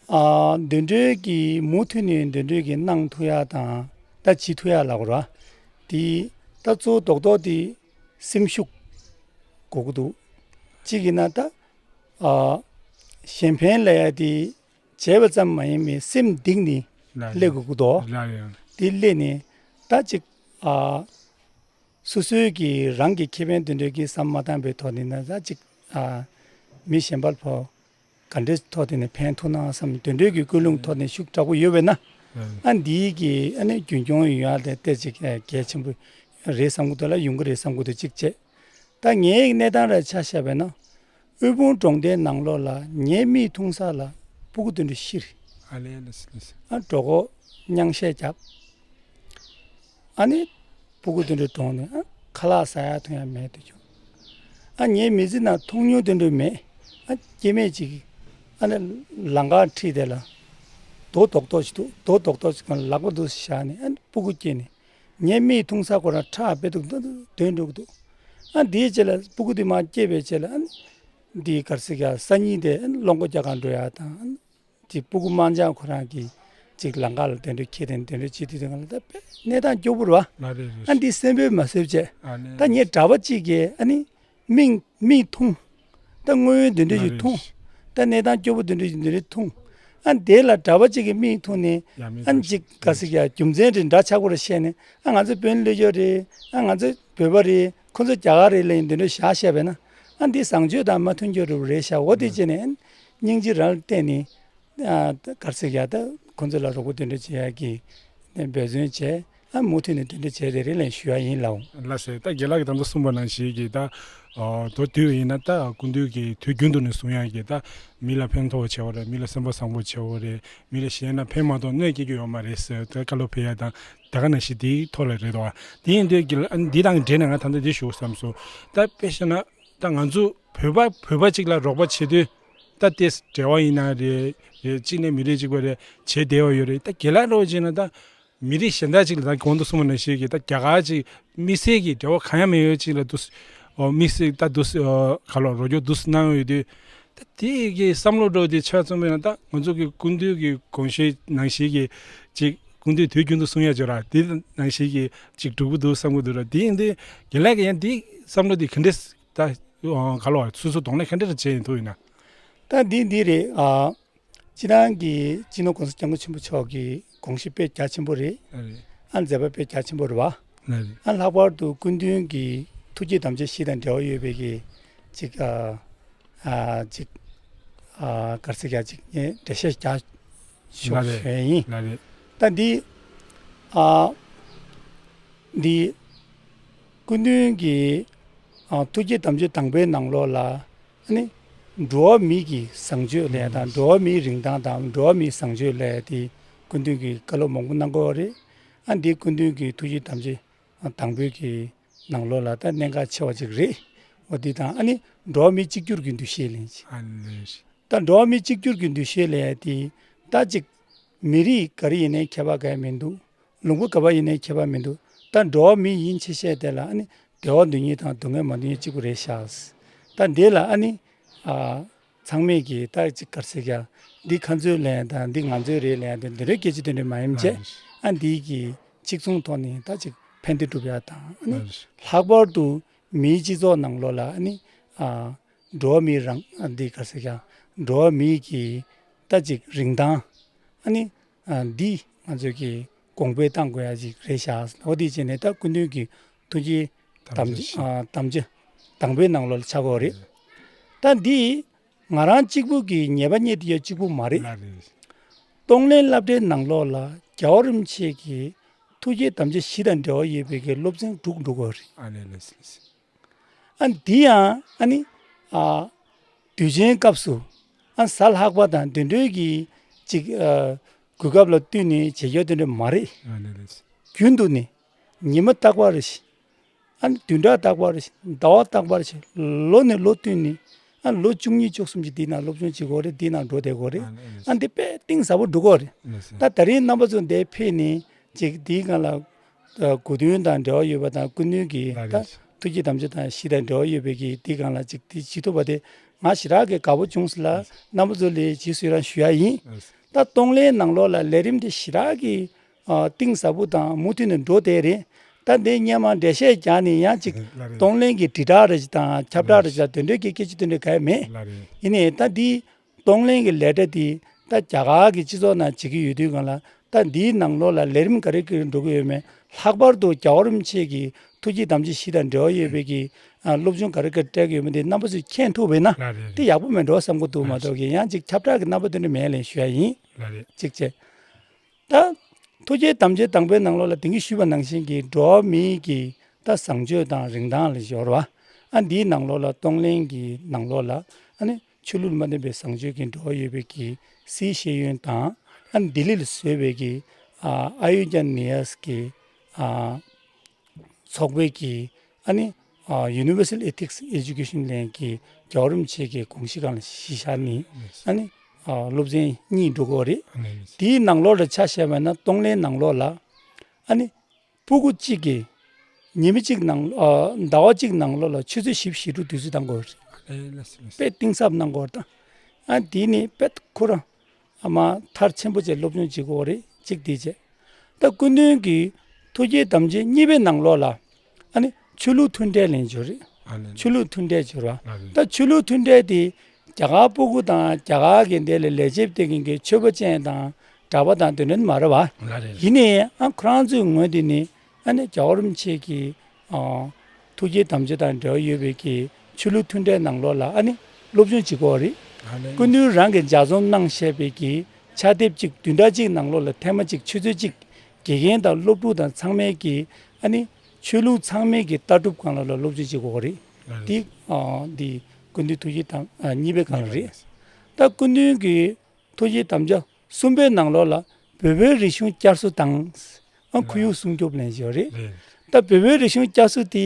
ཨ་འདི་འདྲའི་གི་མུ་མཐུད་ནས་འདི་འདྲའི་གི་གནང་ཐུབ་ཡ་དང་ད་བྱེད་ཐུབ་ཡ་ལབ་དགོས་རེད་བ། དེ་ད་གཙོ་བོ་རྡོག་རྡོག་དེ་སེམས་ཤུགས་དགོས་ཀྱི་འདུག་གཅིག་ཡིན་ན་ད་ཨ་གཞན་ཕན་ལབ་ཡ་དེ་བྱས་པ་ཙམ་མ་ཡིན་པའི་སེམས་གཏིང་ནས་ལགས་སླེབས་དགོས་ཀྱི་འདུག་ལགས་རེད། དེ་སླེབས་ནས་ད་ཅིག་ཨ་སོ་སོའི་གི་རང་གི་ཁེ་ཕན་དེ་འདྲའི་གི་བསམ་མ་བཏང་པའི་ཐོག་ནས་ན་ད་ཅིག་ཨ་མི་གཞན་པ་ཕོ་ག་འདྲའི་ཐོག་དེ་ནས་ཕན་ཐོགས་ན་བསམ་དེ་འདྲའི་གི་ཀུན་སློང་ཐོག་ནས་ཤུགས་དྲག་པོ་ཡོད་པས་ན། ཨ་འདིའི་གི་ཨ་ནི་རྒྱུན་སྐྱོང་ཡོང་ཡ་དེ་ཏོག་ཙམ་གལ་ཆེན་པོ་རེད་བསམ་གི་འདུག་ལ་ཡོང་གི་རེད་བསམ་གི་འདུག་གཅིག་བྱས། ད་ངའི་གནས་སྟངས་ལ་ཆ་བཞག་པས་ན། དབུལ་ཕོངས་གྲོང་སྡེའི་ནང་ལོགས་ལ་ངའི་མིག་མཐོང་ས་ལ་སྤུ་གུ་དེ་འདྲ་ཤི་རེད། ཨ་ལས་ལས་ལས། ཨ་གྲོད་ཁོག་མྱང་ཤས་བརྒྱབ། ཨ་ནི་སྤུ་གུ་དེ་འདྲ་གྲོངས་ནས་ཨ་ཁ་ལག་ཟ་ཡ་འཐུང་ཡ་མེད་དུ་གྱུར། ཨ་ངའི་མི་ཚེ་ནང་མཐོང་མྱོང་དེ་འདྲ་མེད། ཨ་སྐྱེ་དམན་ཅིག་ཨ་ནི་ལམ་ཁར་ཁྲིད་དེ་ལ་རྡོ་རྡོག་རྡོག་ཅིག་འདུག་རྡོ་རྡོག་རྡོག་ཅིག་གང་ལག་པ་འདུག་བཞག་ནས་ཨ་ནི་སྤུ་གུ་སྐྱེས་ནས་ངའི་མིག་མཐོང་ས་ཁོ་རང་ཁྲག་དཔེ་འདུག་འདུག་འདོན་འགྲོ་གི་འདུག་ཨ་འདིའི་རྗེས་ལ་སྤུ་གུ་དེ་མར་སྐྱེས་པའི་རྗེས་ལ་ཨ་ནི་འདི་གར་སི་ག་སང་ཉིན་དེ་ཨ་ནི་སློབ་མགོ་རྒྱག་གར་འགྲོ་ཡ་དང་། དེ་སྤུ་གུ་དམར་འབྱར་ཁོ་རང་གིས་ཅིག་ལམ་ཁ་ལ་དེ་འདྲ་ཁྱེར་དེ་དེ་འདྲ་བྱེད་དུས་དེ་ག་ལ་ད་དཔེ་གནས་སྟངས་སྐྱོ་པོ་རེད་བ། ལགས་རེད་རེད། ཨ་འདི་སེམས་པས་མ་བཟོད་བྱས། ཨ་ནི་ད་ངས་གྲྭ་པ་གཅིག་གིས་ཨ་ནི་མིག་མིག་མཐོང་། ད་དངོས་ཡོད་དེ་འདྲ་ཞིག་མཐོང་། ལགས་རེད། ད་གནས་སྟངས་སྐྱོ་པོ་དེ་འདྲ་ཞིག་དེ་འདྲ་མཐོང་། ཨ་དེ་ལ་གྲྭ་པ་གཅིག་གིས་མིག་མཐོང་ནས་ཡ་མིག་ཨ་མཐོང་ཅིག་ག་ཟེར་ཡ་རྒྱུ་མཚན་དེ་འདྲ་ཆགས་པོ་རེད་བཤད་ནས་ཨ་ང་ཚོ་བོད་ལུགས་ཡོད་རེད། ཨ་ང་ཚོ་བོད་པ་རེད། ཁོ་ཚོ་རྒྱ་གར་རེད་ལབ་ཡིན་དེ་འདྲ་བཞག་བཤད་པས་ན་ཨ་འདི་བཟང་སྤྱོད་དང་མ་མཐུན་རྒྱུ་རེད་བཤད། འོ་དེ་བྱས་ནས་སྙིང་རྗེ་རང་ལ་བརྟེན་ནས། ཨ་ད་གར་སི་ཡ་ད་ཁོང་ཚོ་ལ་རོགས་པ་དེ་འདྲ་བྱེད་ཡ་གི་འབད་བརྩོན་བྱས། ཨ་མུ་མཐུད་ནས་དེ་འདྲ་བྱས་རེ་རེ་ལན་ཞུ་ཡ་ཡིན་ལགས། ལགས་སེ། ད་རྒན་ལགས་ཀྱིས་ད་ལྟ་གསུངས་པ་ནང་བཞིན་གྱི་ད་ཨ་མདོར་བསྡུས་པ་ཡིན་ན་ད་སྐུ་མདུན་གྱིས་དུས་རྒྱུན་དུ་ནས་གསུང་ཡ་གི་ད་མི་ལ་ཕན་ཐོགས་པ་བྱེད་དགོས་རེད། མི་ལ་སེམས་པ་བཟང་པོ་བྱེད་དགོས་རེད། མི་ལ་ཞེད་སྣང་ཕན་མ་གཏོགས་གནོད་སྐྱེལ་རྒྱུ་ཡོད་མ་རེད་ཟེར་ད་བཀའ་སློབ་ཕེབས་ཡ་དང་ད་ག་ནང་བཞིན་དེའི་ཐོག་ལ་རེད་དོ། དེ་ཡིན་དུས་ཀྱི་ཨ་འདི་དང་འབྲེལ་ནས་ང་ད་ལྟ་འདི་ཞུ་བསམ་སོང་། ད་དཔེ་བཤད་ན་ད་ང་ཚོ་བོད་པ་བོད་པ་གཅིག་ལ་རོགས་པ་བྱེད་དུས། ད་ལྟའི་འབྲེལ་བ་ཡིན་ན་རེད། རེད། གཅིག་ནས་མི་རིགས་གཅིག་པ་རེད། བྱེད་བདེ་བ་ཡོད་རེད། ད་རྒན་ལགས་རོགས་བྱས་ན་ད་མི་རིགས་གཞན་དག་ཅིག་ལ་ད་གོང་དུ་གསུངས་པ་ནང་བཞིན་གྱི་ད་རྒྱ་གར་ཅིག་དམིགས་བསལ་གྱི་འབྲེལ་བ་གང་ཡང་མེད་ཡོད་ཅིག་ལ་དུ་ཨོ་དམིགས་བསལ་ད་དུ་ཨོ་ག་ལོ་རོགས་སྐྱོར་དུ་གནང་ཡོད་དུས། ད་དེ་གི་བསམ་བློ་འགྲོ་དེ་ཆ་ཚང་མེད་ན་ད་ང་ཚོ་གི་སྐུ་མདུན་གྱི་དགོངས་བཞེད་ནང་བཞིན་གྱི་ཅིག་སྐུ་མདུན་དུས་རྒྱུན་དུ་གསུང་ཡ་ཅིག་ར་དེ་ནང་བཞིན་གྱི་ཅིག་འགྲུབ་ཀྱི་འདུག་བསམ་གྱི་འདུག་ར། དེ་ཡིན་དུས་རྒན་ལགས་ཀྱི་ཡང་དེ་བསམ་བློ་དེ་ག་འདྲས། ད་ག་ལོ་སོ་སོ་གདོང་ལེན་ག་འདྲ་བྱས་ཡིན་ཐུབ་ཡིན་ན། ད་འདི་འདི་རེད། ཨ་སྤྱི་བཏང་གི་སྤྱི་ནོར་༸གོང་ས་༸སྐྱབས་མགོན་ཆེན་པོ་མཆོག་གི་དགོངས་གཞི་དཔེ་རྒྱ་ཆེན་པོ་རེད། ཨ་རེད། ཨ་མཛད་པ་དཔེ་རྒྱ་ཆེན་པོ་རེད་བ། ཨ་རེད། ཨ་ལྷག་པར་དུ་སྐུ་མདུན་གྱི་ཐུགས་བསྐྱེད་དམ་བཅའ་བཞི་དང་འབྲེལ་བ་ཡོད་པའི་གི་ཅིག་ཨ་ཨ་ཅིག་ཨ་ག་རེ་ཟེར་གྱི་ཅིག་ངས་འགྲེལ་བཤད་རྒྱག་ཤོག་ལགས་རེད། ཞུ་ཡ་ཡིན། ལགས་རེད། ད་འདི་ཨ་འདི་སྐུ་མདུན་གྱི་ཨ་ཐུགས་བསྐྱེད་དམ་བཅའ་དང་པོའི་ནང་ལོགས་ལ། ཨ་ནི་ འགྲོ་བ་མི་གི་བཟང་སྤྱོད་ལས་དང་འགྲོ་བ་མིའི་རིན་ཐང་དང་འགྲོ་བ་མིའི་བཟང་སྤྱོད་ལས་དེ་སྐུ་མདུན་གྱིས་བཀའ་སློབ་མང་པོ་གནང་གི་ཡོད་རེད། ཨ་འདི་སྐུ་མདུན་གྱི་ཐུགས་བཞེད་དམ་བཅའ་དང་པོའི་གི་ནང་ལོགས་ལ་ད་གནད་འགག་ཆེ་བ་ཅིག་རེད། འོ་འདི་དང་ཨ་ནི་འགྲོ་བ་མི་གཅིག་གྱུར་གྱི་འདུ་ཤེས་ལེན་ཅིག་ཨ་ནི། ད་འགྲོ་བ་མི་གཅིག་གྱུར་གྱི་འདུ་ཤེས་ལས་དེ་ད་ཅིག་མི་རིགས་ག་རེ་ཡིན་ནའི་ཁྱད་པར་གང་ཡང་མི་འདུག་ལུང་པ་ག་པར་ཡིན་ནའི་ཁྱད་པར་མི་འདུག་ད་འགྲོ་བ་མི་ཡིན་ཕྱིན་ཆད་དེ་ལ་ཨ་ནི་བདེ་བ་འདོད་མཁན་དང་སྡུག་བསྔལ་མ་འདོད་མཁན་གཅིག་པུ་རེད་ཤག་ད་འདི་ལ་ཨ་ནི་ཨ་ཚང་མས་ཀྱི་ད་ཅིག་ག་རེ་ཟེར་ཀྱང་འདི་ཁ་མཛོད་ལེན་དང་འདི་ང་ཚོའི་རེད་ལེན་དང་འདི་འདྲའི་སྐད་ཆ་དེ་འདྲ་མ་ཡིན་བྱས། ཨ་འདི་གི་གཅིག་མཚུངས་ཐོག་ནས་ད་ཅིག་ཕན་བདེ་སྒྲུབ་ཡ་དང་ཨ་ནི་ལྷག་པར་དུ་མིའི་སྤྱི་ཚོགས་ནང་ལོགས་ལ་ཨ་ནི་ཨ་འགྲོ་བ་མིའི་རང་ཨ་འདི་ག་རེ་ཟེར་ཀྱང་འགྲོ་བ་མིའི་གི་ད་ཅིག་རིན་ཐང་ཨ་ནི་ཨ་འདི་ང་ཚོས་ཀྱི་གོང་འཕེལ་གཏང་དགོས་ཡ་ཅིག་རེད་ཤག་འོ་དེ་བྱས་ནས་ད་སྐུ་མདུན་གྱི་ཐུགས་རྗེ་དམ་བཅའ་ཨ་དམ་བཅའ་དང་པོའི་ནང་ལོགས་ལ་ཆགས་ཀྱི་ཡོད་རེད། ད་འདི་ང་རང་གཅིག་པུ་གི་ཉེས་པ་རྙེད་དེ་ཡ་གཅིག་པུ་མ་རེད། ལགས་རེད། གཏོང་ལེན་སློབ་གྲྭའི་ནང་ལོགས་ལ་རྒྱལ་བ་རིན་པོ་ཆེ་གི་ཐུགས་བསྐྱེད་དམ་བཅའ་བཞི་དང་འབྲེལ་བ་ཡོད་པའི་གི་སློབ་ཚན་དྲུག་འགྲོ་གི་ཡོད་རེད། ཨ་ནི་ལགས་སོ་ལགས་སོ། ཨ་འདི་ཡང་ཨ་ནི་ཨ་དུས་ཆེན་སྐབས་སུ་ཨ་གཟའ་ལྷག་པ་དང་དེ་འདྲའི་གི་ཅིག་ཨ་གོ་སྐབས་ལ་བསྟུན་ནས་བྱེད་རྒྱུ་དེ་འདྲ་མ་རེད། ཨ་ནི་ལགས་སོ། རྒྱུན་དུ་ནས་ཉི་མ་རྟག་པར་རེ་བཞིན། ཨ་ནི་བདུན་ཕྲག་རྟག་པར་རེ་བཞིན་ཟླ་བ་རྟག་པར་རེ་བཞིན་ལོ་ནས་ལོ་བསྟུན་ནས་ཨ་ལོ་བཅུ་གཉིས་བཅུ་གསུམ་གྱི་འདི་ནང་སློབ་སྦྱོང་བྱེད་དགོས་རེད། འདི་ནང་འགྲོ་བསྡད་དགོས་རེད། ཨ་ནི་ཨ་འདི་དཔེ་གཏིང་ཟབ་པོ་འགྲོ་གི་རེད། ཨ་ནི་ད་ད་རིང་རྣམ་པ་ཚོ་འདིར་ཕེབས་ནས་ཅིག་འདིའི་སྒང་ལ་ཨ་གོ་དོན་དང་འབྲེལ་བ་ཡོད་པ་དང་སྐུ་མདུན་གྱི་ལགས་ད་རེད། ཐུགས་བསྐྱེད་དམ་བཅའ་དང་བཞི་དང་འབྲེལ་བ་ཡོད་པའི་གི་འདིའི་སྒང་ལ་ཅིག་འདི་བྱེད་ཐུབ་པ་དེ་ང་ཞེ་དྲག་གི་དགའ་པོ་བྱུང་སོང་ལ་རྣམ་པ་ཚོ་ལ་རྗེས་སུ་ཡི་རང་ཞུ་ཡ་ཡིན། ཨ་ད་གཏོང་ལེན་ནང་ལོགས་ལ་ལས་རིམ་དེ་ཞེ་དྲག་གི་ཨ་གཏིང་ཟབ་པོ་དང་མུ་མཐུད་ནས་འགྲོ་བསྡད་རེད། ད་འདི་སྔོན་མ་འགྲེལ་བཤད་རྒྱག་ནས་ཡང་ཅིག་ལགས་རེད། གཏོང་ལེན་གྱི་དྲིལ་བསྒྲགས་རེ་ཅིག་དང་ཁྱབ་བསྒྲགས་རེ་ཅིག་དང་དེ་འདྲའི་གི་སྐད་ཆ་དེ་འདྲ་གང་ཡང་མེད། ལགས་རེད། ཡིན་ནའི་ད་འདི་གཏོང་ལེན་གྱི་ལས་གྲྭ་འདི་ད་རྒྱ་གར་གྱི་སྤྱི་ཚོགས་ནང་བྱེད་ཀྱི་ཡོད་དུས་སྒང་ལ་ད་འདིའི་ནང་ལོགས་ལ་ལས་རིམ་ག་རེ་ག་རེ་འགྲོ་གི་ཡོད་མེད། ལྷག་པར་དུ་རྒྱལ་བ་རིན་པོ་ཆེ་གི་ཐུགས་བསྐྱེད་དམ་བཅའ་བཞི་དང་འབྲེལ་བ་ཡོད་པའི་གི་ཨ་སློབ་སྦྱོང་ག་རེ་ག་རེ་སྤྲད་ཀྱི་ཡོད་མེད་འདི་རྣམ་པ་ཚོས་མཁྱེན་ཐུབ་པས་ན་ལགས་རེད། དེ་ཡག་པོ་མེད་འགྲོ་བསམ་གྱི་འདུག་མ་གཏོགས་ཀྱི་ཡང་ཅིག་ཁྱབ་བསྒྲགས་ཀྱི་རྣམ་པ་དེ་འདྲ་མེད་ལབ་ཞུ་ཡ་ཡིན། ལགས་རེད། གཅིག་བྱས། ད་ཐུགས་བསྐྱེད་དམ་བཅའ་དང་པོའི་ནང་ལོགས་ལ་དེང་གི་ཞུས་པ་ནང་བཞིན་གྱི་འགྲོ་བ་མིའི་གི་ད་བཟང་སྤྱོད་དང་རིན་ཐང་ལ་སྦྱོར་བ། ཨ་འདིའི་ནང་ལོགས་ལ་གཏོང་ལེན་གྱི་ནང་ལོགས་ལ་ཨ་ནི་ཆོས་ལུགས་མ་བདེན་པའི་བཟང་སྤྱོད་ཀྱི་འགྲོ་བ་ཡོད་པའི་གི་སིའི་ཤེས་ཡོན་དང་ཨ་ནི་ལྡི་ལི་ལ་བཟོས་པའི་གི་ཨ་ཨ་ཡུ་ཇན་ནི་ཡས་ཀྱི་ཨ་ཚོགས་པའི་གི་ཨ་ནི་ཨ་Universal Ethics Education ལེན་གྱི་རྒྱལ་བ་རིན་པོ་ཆེ་གི་དགོངས་གཞི་སྒང་ལ་གཞི་བཞག་ནས་ཨ་ནི་ཨ་སློབ་ཚན་གཉིས་འགྲོ་གི་ཡོད་རེད། དེའི་ནང་ལོགས་ལ་ཆ་བཞག་པ་ན་གཏོང་ལེན་ནང་ལོགས་ལ་ཨ་ནི་སྤུ་གུ་གཅིག་གིས་ཉི་མ་གཅིག་ནང་ཨ་ཟླ་བ་གཅིག་ནང་ལོགས་ལ་ཆུ་ཚོད་བཞི་བཅུ་ཞེ་དྲུག་དུས་ཚོད་བཏང་གི་ཡོད་རེད། དཔེ་གཏིང་ཟབ་གནང་གི་ཡོད་རེད་ད། ཨ་དེ་ནི་དཔེ་ཁོ་རང་ཨ་མ་མཐར་ཕྱིན་པོ་བྱས་སློབ་སྦྱོང་བྱེད་དགོས་རེད་གཅིག་དེ་བྱས། ད་སྐུ་མདུན་གྱི་ཐུགས་བསྐྱེད་དམ་བཅའ་གཉིས་པའི་ནང་ལོགས་ལ་ཨ་ནི་ཆོས་ལུགས་མཐུན་འབྲེལ་ལེན་རྒྱུ་རེད། ཨ་ནི་ཆོས་ལུགས་མཐུན་འབྲེལ་བྱེད་རོགས། ལགས་རེད། ད་ཆོས་ལུགས་མཐུན་འབྲེལ་དེ་རྒྱ་གར་སྤུ་གུ་དང་རྒྱ་གར་གྱི་འདི་ལ་ལས་བྱེད་དེ་གིན་གྱི་ཆོས་པ་ཅན་དང་གྲྭ་པ་དང་དེ་འདྲ་མ་རེད་བ། ལགས་རེད། ཡིན་ནའི་ཨ་ཁོ་རང་ཚོའི་ངོས་འདི་ནི་ཨ་ནི་རྒྱལ་བ་རིན་པོ་ཆེ་གི་ཨ་ཐུགས་བསྐྱེད་དམ་བཅའ་དང་འབྲེལ་བ་ཡོད་པའི་གི་ཆོས་ལུགས་མཐུན་འབྲེལ་ནང་ལོགས་ལ་ཨ་ནི་སློབ་སྦྱོང་བྱེད་དགོས་རེད། ཨ་ནི་སྐུ་མདུན་རང་གིས་ལྗགས་རྩོམ་གནང་བཞག་པའི་གི་ཕྱག་དེབ་གཅིག་བདུན་ཕྲག་གཅིག་ནང་ལོགས་ལ་ཐེངས་མ་གཅིག་ཆུ་ཚོད་གཅིག་དགེ་རྒན་དང་སློབ་ཕྲུག་དང་ཚང་མས་གི་ཨ་ནི་ཆོས་ལུགས་ཚང་མས་གི་ལྟ་གྲུབ་སྒང་ལ་ལ་སློབ་སྦྱོང་བྱེད་དགོས་རེད། ཨ་ནི་འདི་ཨ་འདི་སྐུ་མདུན་ཐུགས་བསྐྱེད་དམ་ཨ་གཉིས་པའི་སྒང་ལ་རེད། ད་སྐུ་མདུན་གི་ཐུགས་བསྐྱེད་དམ་བཅའ་གསུམ་པའི་ནང་ལོགས་ལ་བོད་པའི་རིག་གཞུང་བསྐྱར་གསོ་དང་ཨ་ཁོར་ཡུག་སྲུང་སྐྱོབ་ལེན་བཞིན་རེད། རེད། ད་བོད་པའི་རིག་གཞུང་བསྐྱར་གསོ་དེ་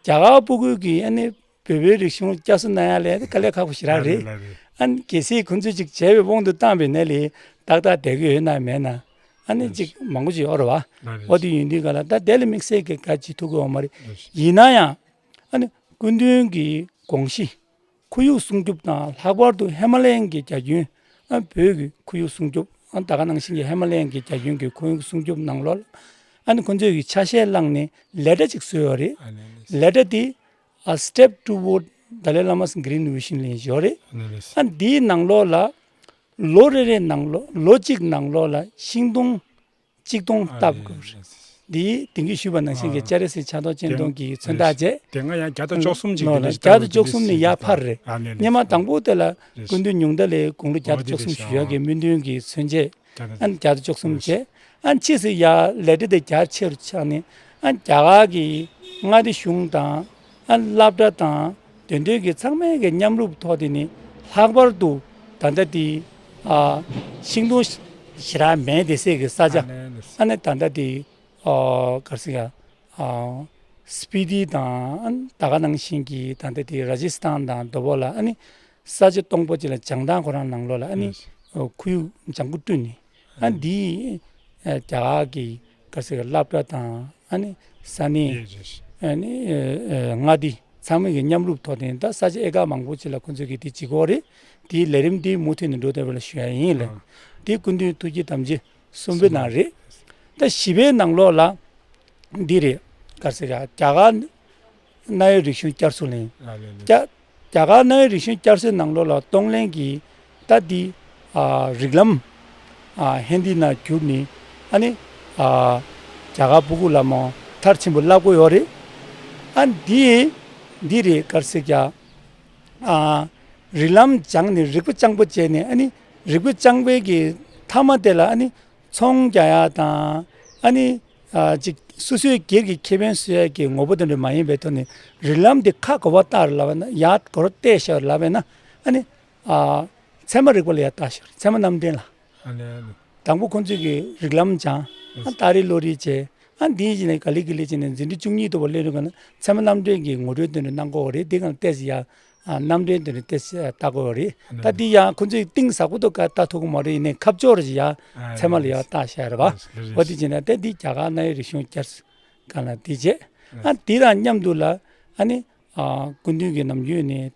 རྒྱ་གར་སྤུ་གུ་གིས་ཨ་ནི་བོད་པའི་རིག་གཞུང་བསྐྱར་གསོ་གནང་ཡ་ལས་དཀའ་ལས་ཁག་པོ་ཞེ་དྲག་རེད། ལགས་རེད། ཨ་ནི་གལ་སྲིད་ཁོང་ཚོས་ཅིག་བྱས་པའི་དབང་དུ་བཏང་བའི་ནས་ལས་ཏག་ཏག་བསྡད་ཀྱི་ཡོད་ན་མེད་ན་ཨ་ནི་ཅིག་མང་པོ་ཅིག་ཡོད་རེད་བ། ལགས་རེད། འོ་དེ་ཡིན་དུས་ག་ལ་ད་དེ་ལ་དམིགས་བསལ་གྱི་ག་ཅིག་ཐུག་གི་ཡོད་མ་རེད། ཡིན་ན་ཡང་ཨ་ནི་སྐུ་མདུན་གྱི་དགོངས་གཞི། ཁོར་ཡུག་སྲུང་སྐྱོབ་དང་ལྷག་པར་དུ་ཧི་མ་ལ་ཡན་གྱི་རྒྱ་ཁྱོན་ཨ་བོད་ཀྱི་ཁོར་ཡུག་སྲུང་སྐྱོབ་ཨ་ད་ག་ནང་བཞིན་གྱི་ཧི་མ་ལ་ཡན་གྱི་རྒྱ་ཁྱོན་གྱི་ཁོར་ཡུག་སྲུང་སྐྱོབ་ནང་ལོགས་ལ་ཨ་ནི་ཁོང་ཚོས་ཀྱི་ཆ་ཤས་བླངས་ནས་ལས་གྲྭ་ཅིག་བཟོས་ཡོད་རེད། ཨ་ནི་ནི། ལས་གྲྭ་དེ་A Step Toward Dalai Lama's Green Vision ལེན་བཞིན་ཡོད་རེད། ཨ་ནི་ནི། ཨ་འདིའི་ནང་ལོགས་ལ་ལོ་རེ་རེ་ནང་ལོགས་ལོ་གཅིག་ནང་ལོགས་ལ་ཤིང་སྡོང་གཅིག་སྟོང་ཨ་བཏབ་ནི་དགོས་རེད། ནི། འདི་དེང་གི་ཞུས་པ་ནང་བཞིན་གྱི་ཨ་ཅ་རེ་སི་ཆགས་ཐོག་ཅན་སྟོང་གི་མཚོན་རྟགས་བྱས། དེ་སྔ་ཡང་བརྒྱ་དང་བཅུ་གསུམ་ཅིག་ལོ་གི་ལ་ལས་བརྒྱ་དང་བཅུ་གསུམ་ནས་ཡར་འཕར་རེད། ཨ་ནི་ནི། སྔོན་མ་དང་པོ་དེ་ལ་རེད། སྐུ་མདུན་ཉུང་མཐའ་ལས་དགུང་ལོ་བརྒྱ་དང་བཅུ་གསུམ་བཞུགས་ཡག་གི་སྨོན་འདུན་གྱི་མཚོན་བྱེད་ཨ་ནི་བརྒྱ་དང་བཅུ་གསུམ་བྱས། ཨ་ཕྱིས་སུ་ཡར་ལས་གྲྭ་དེ་རྒྱ་ཆེ་རུ་ཆགས་ནས་ཨ་རྒྱ་གར་གྱི་མངའ་སྡེ་གཞུང་དང་ཨ་སློབ་གྲྭ་དང་དེ་འདྲའི་གི་ཚང་མའི་གི་མཉམ་རུབ་ཐོག་དེ་ནི་ ལྷག་པར་དུ་ད་ལྟ་དེ་ཨ་ཤིང་སྡོང་ཞེ་དྲག་མེད་དེ་སའི་གི་ས་ཆ། ཨ་ནི་ཨ་ནི་ད་ལྟ་དེ་ཨ་ག་རེ་ཟེར་ཡ། ཨ་སྤི་ཏི་དང་ཨ་ནི་ད་ག་ནང་བཞིན་གྱི་ད་ལྟ་དེ་ར་ཇི་སི་ཐན་དང་མདོ་བོད་ལ་ཨ་ནི་ས་ཆ་སྟོང་པོ་ཅིག་ལ་བྱང་ཐང་ཁོ་རང་ནང་ལོགས་ལ་ཨ་ནི་ཨ་ཁོར་ཡུག་ལྗང་ཁུ་བསྐྲུན་ནས། ཨ་འདི་ཨ་རྒྱ་གར་གྱི་ག་རེ་ཟེར་སློབ་གྲྭ་དང་ཨ་ནི་ས་གནས་ཨ་ནི་ཨ་ཨ་མངའ་སྡེ་ཚང་མ་གི་མཉམ་རུབ་ཐོག་ནས་ད་ས་ཆ་ཨེ་ཀར་མང་པོ་ཅིག་ལ་ཁོང་ཚོས་ཀྱི་དེ་བྱེད་ཀྱི་ཡོད་རེད། དེའི་ལས་རིམ་དེ་མུ་མཐུད་ནས་འགྲོ་བསྡད་པ་ལ་ཞུ་ཡ་ཡིན་ལགས། དེ་སྐུ་མདུན་ཐུགས་བསྐྱེད་དམ་བཅའ་གསུམ་པའི་ནང་རེད། ད་བཞི་པའི་ནང་ལོགས་ལ་འདི་རེད། ག་རེ་ཟེར་ག་རྒྱ་གར་གནའ་བོའི་རིག་གཞུང་བསྐྱར་གསོ་ལེན། ཨ་ལེ་ལེ། རྒྱ་རྒྱ་གར་གནའ་བོའི་རིག་གཞུང་བསྐྱར་གསོའི་ནང་ལོགས་ལ་གཏོང་ལེན་གྱི་ད་འདི་ཨ་རིགས་ལམ་ཨ་ཧིན་དི་ནང་བསྒྱུར་ནས་ཨ་ནི་ཨ་རྒྱ་གར་སྤུ་གུ་ལ་མོ་མཐར་ཕྱིན་པ་བསླབ་ཀྱི་ཡོད་རེད། ཨ་འདི་འདི་རེད། ག་རེ་ཟེར་ག་ཨ་རིགས་ལམ་སྦྱངས་ནས་རིག་པ་སྤྱང་པོ་བྱས་ནས་ཨ་ནི་རིག་པ་སྤྱང་པོའི་གི་མཐའ་མ་དེ་ལ་ཨ་ནི་ཚོང་རྒྱག་ཡ་དང་ཨ་ནི་ཨ་ཅིག་སོ་སོའི་སྒེར་གྱི་ཁེ་ཕན་སོ་ཡ་གི་ངོ་བོ་དེ་འདྲ་མ་ཡིན་པའི་ཐོག་ནས་རིགས་ལམ་དེ་ཁ་གོ་བ་བལྟ་ར་ལབ་ན་ཡ་གོ་ར་བལྟས་ཤག་ལབ་ན་ཨ་ནི་ཨ་ཚད་མ་རིག་པ་ལ་ཡ་བལྟ་ཤག་ཚད་མ་རྣམ་འདྲེན་ལ། ཨ་ནི་ཨ་ནི། དང་པོ་ཁོང་ཚོས་ཀྱི་རིགས་ལམ་སྦྱངས་ཨ་ཏཱ་རེ་བློ་རིག་བྱས་ཨ་འདིའི་རྗེས་ནས་ག་ལེ་ག་ལེ་བྱས་ནས་འཛིན་གྲྭ་བཅུ་གཉིས་ཐོབ་པ་སླེབས་རུང་ག་ན་ཚད་མ་རྣམ་འདྲེན་གྱི་ངོ་སྤྲོད་དེ་འདྲ་གནང་གོ་རེད། དེ་ག་ལ་བལྟས་ཤག་ཡ། ཨ་རྣམ་འདྲེན་དེ་འདྲ་ཏེ་ལྟ་དགོས་རེད། ད་འདི་ཡང་ཁོ་ཚོས་གཏིང་ཟབ་པོ་དུ་ཀ་ལྟ་ཐུབ་ཀྱི་མ་རེད། ཡིན་ནའི་ཁ་ཕྱོགས་རེ་ཡ་ཚད་མ་ལ་ཡ་ལྟ་ཤར་བ། འོ་དེ་བྱས་ན་ད་འདི་རྒྱ་གར་གནའ་བོའི་རིག་གཞུང་བསྐྱར་ག་ལ་དེ་བྱས། ཨ་དེ་དང་མཉམ་དུ་ལ་ཨ་ནི་ཨ་སྐུ་མདུན་གྱི་ནམ་རྒྱུན་ནས་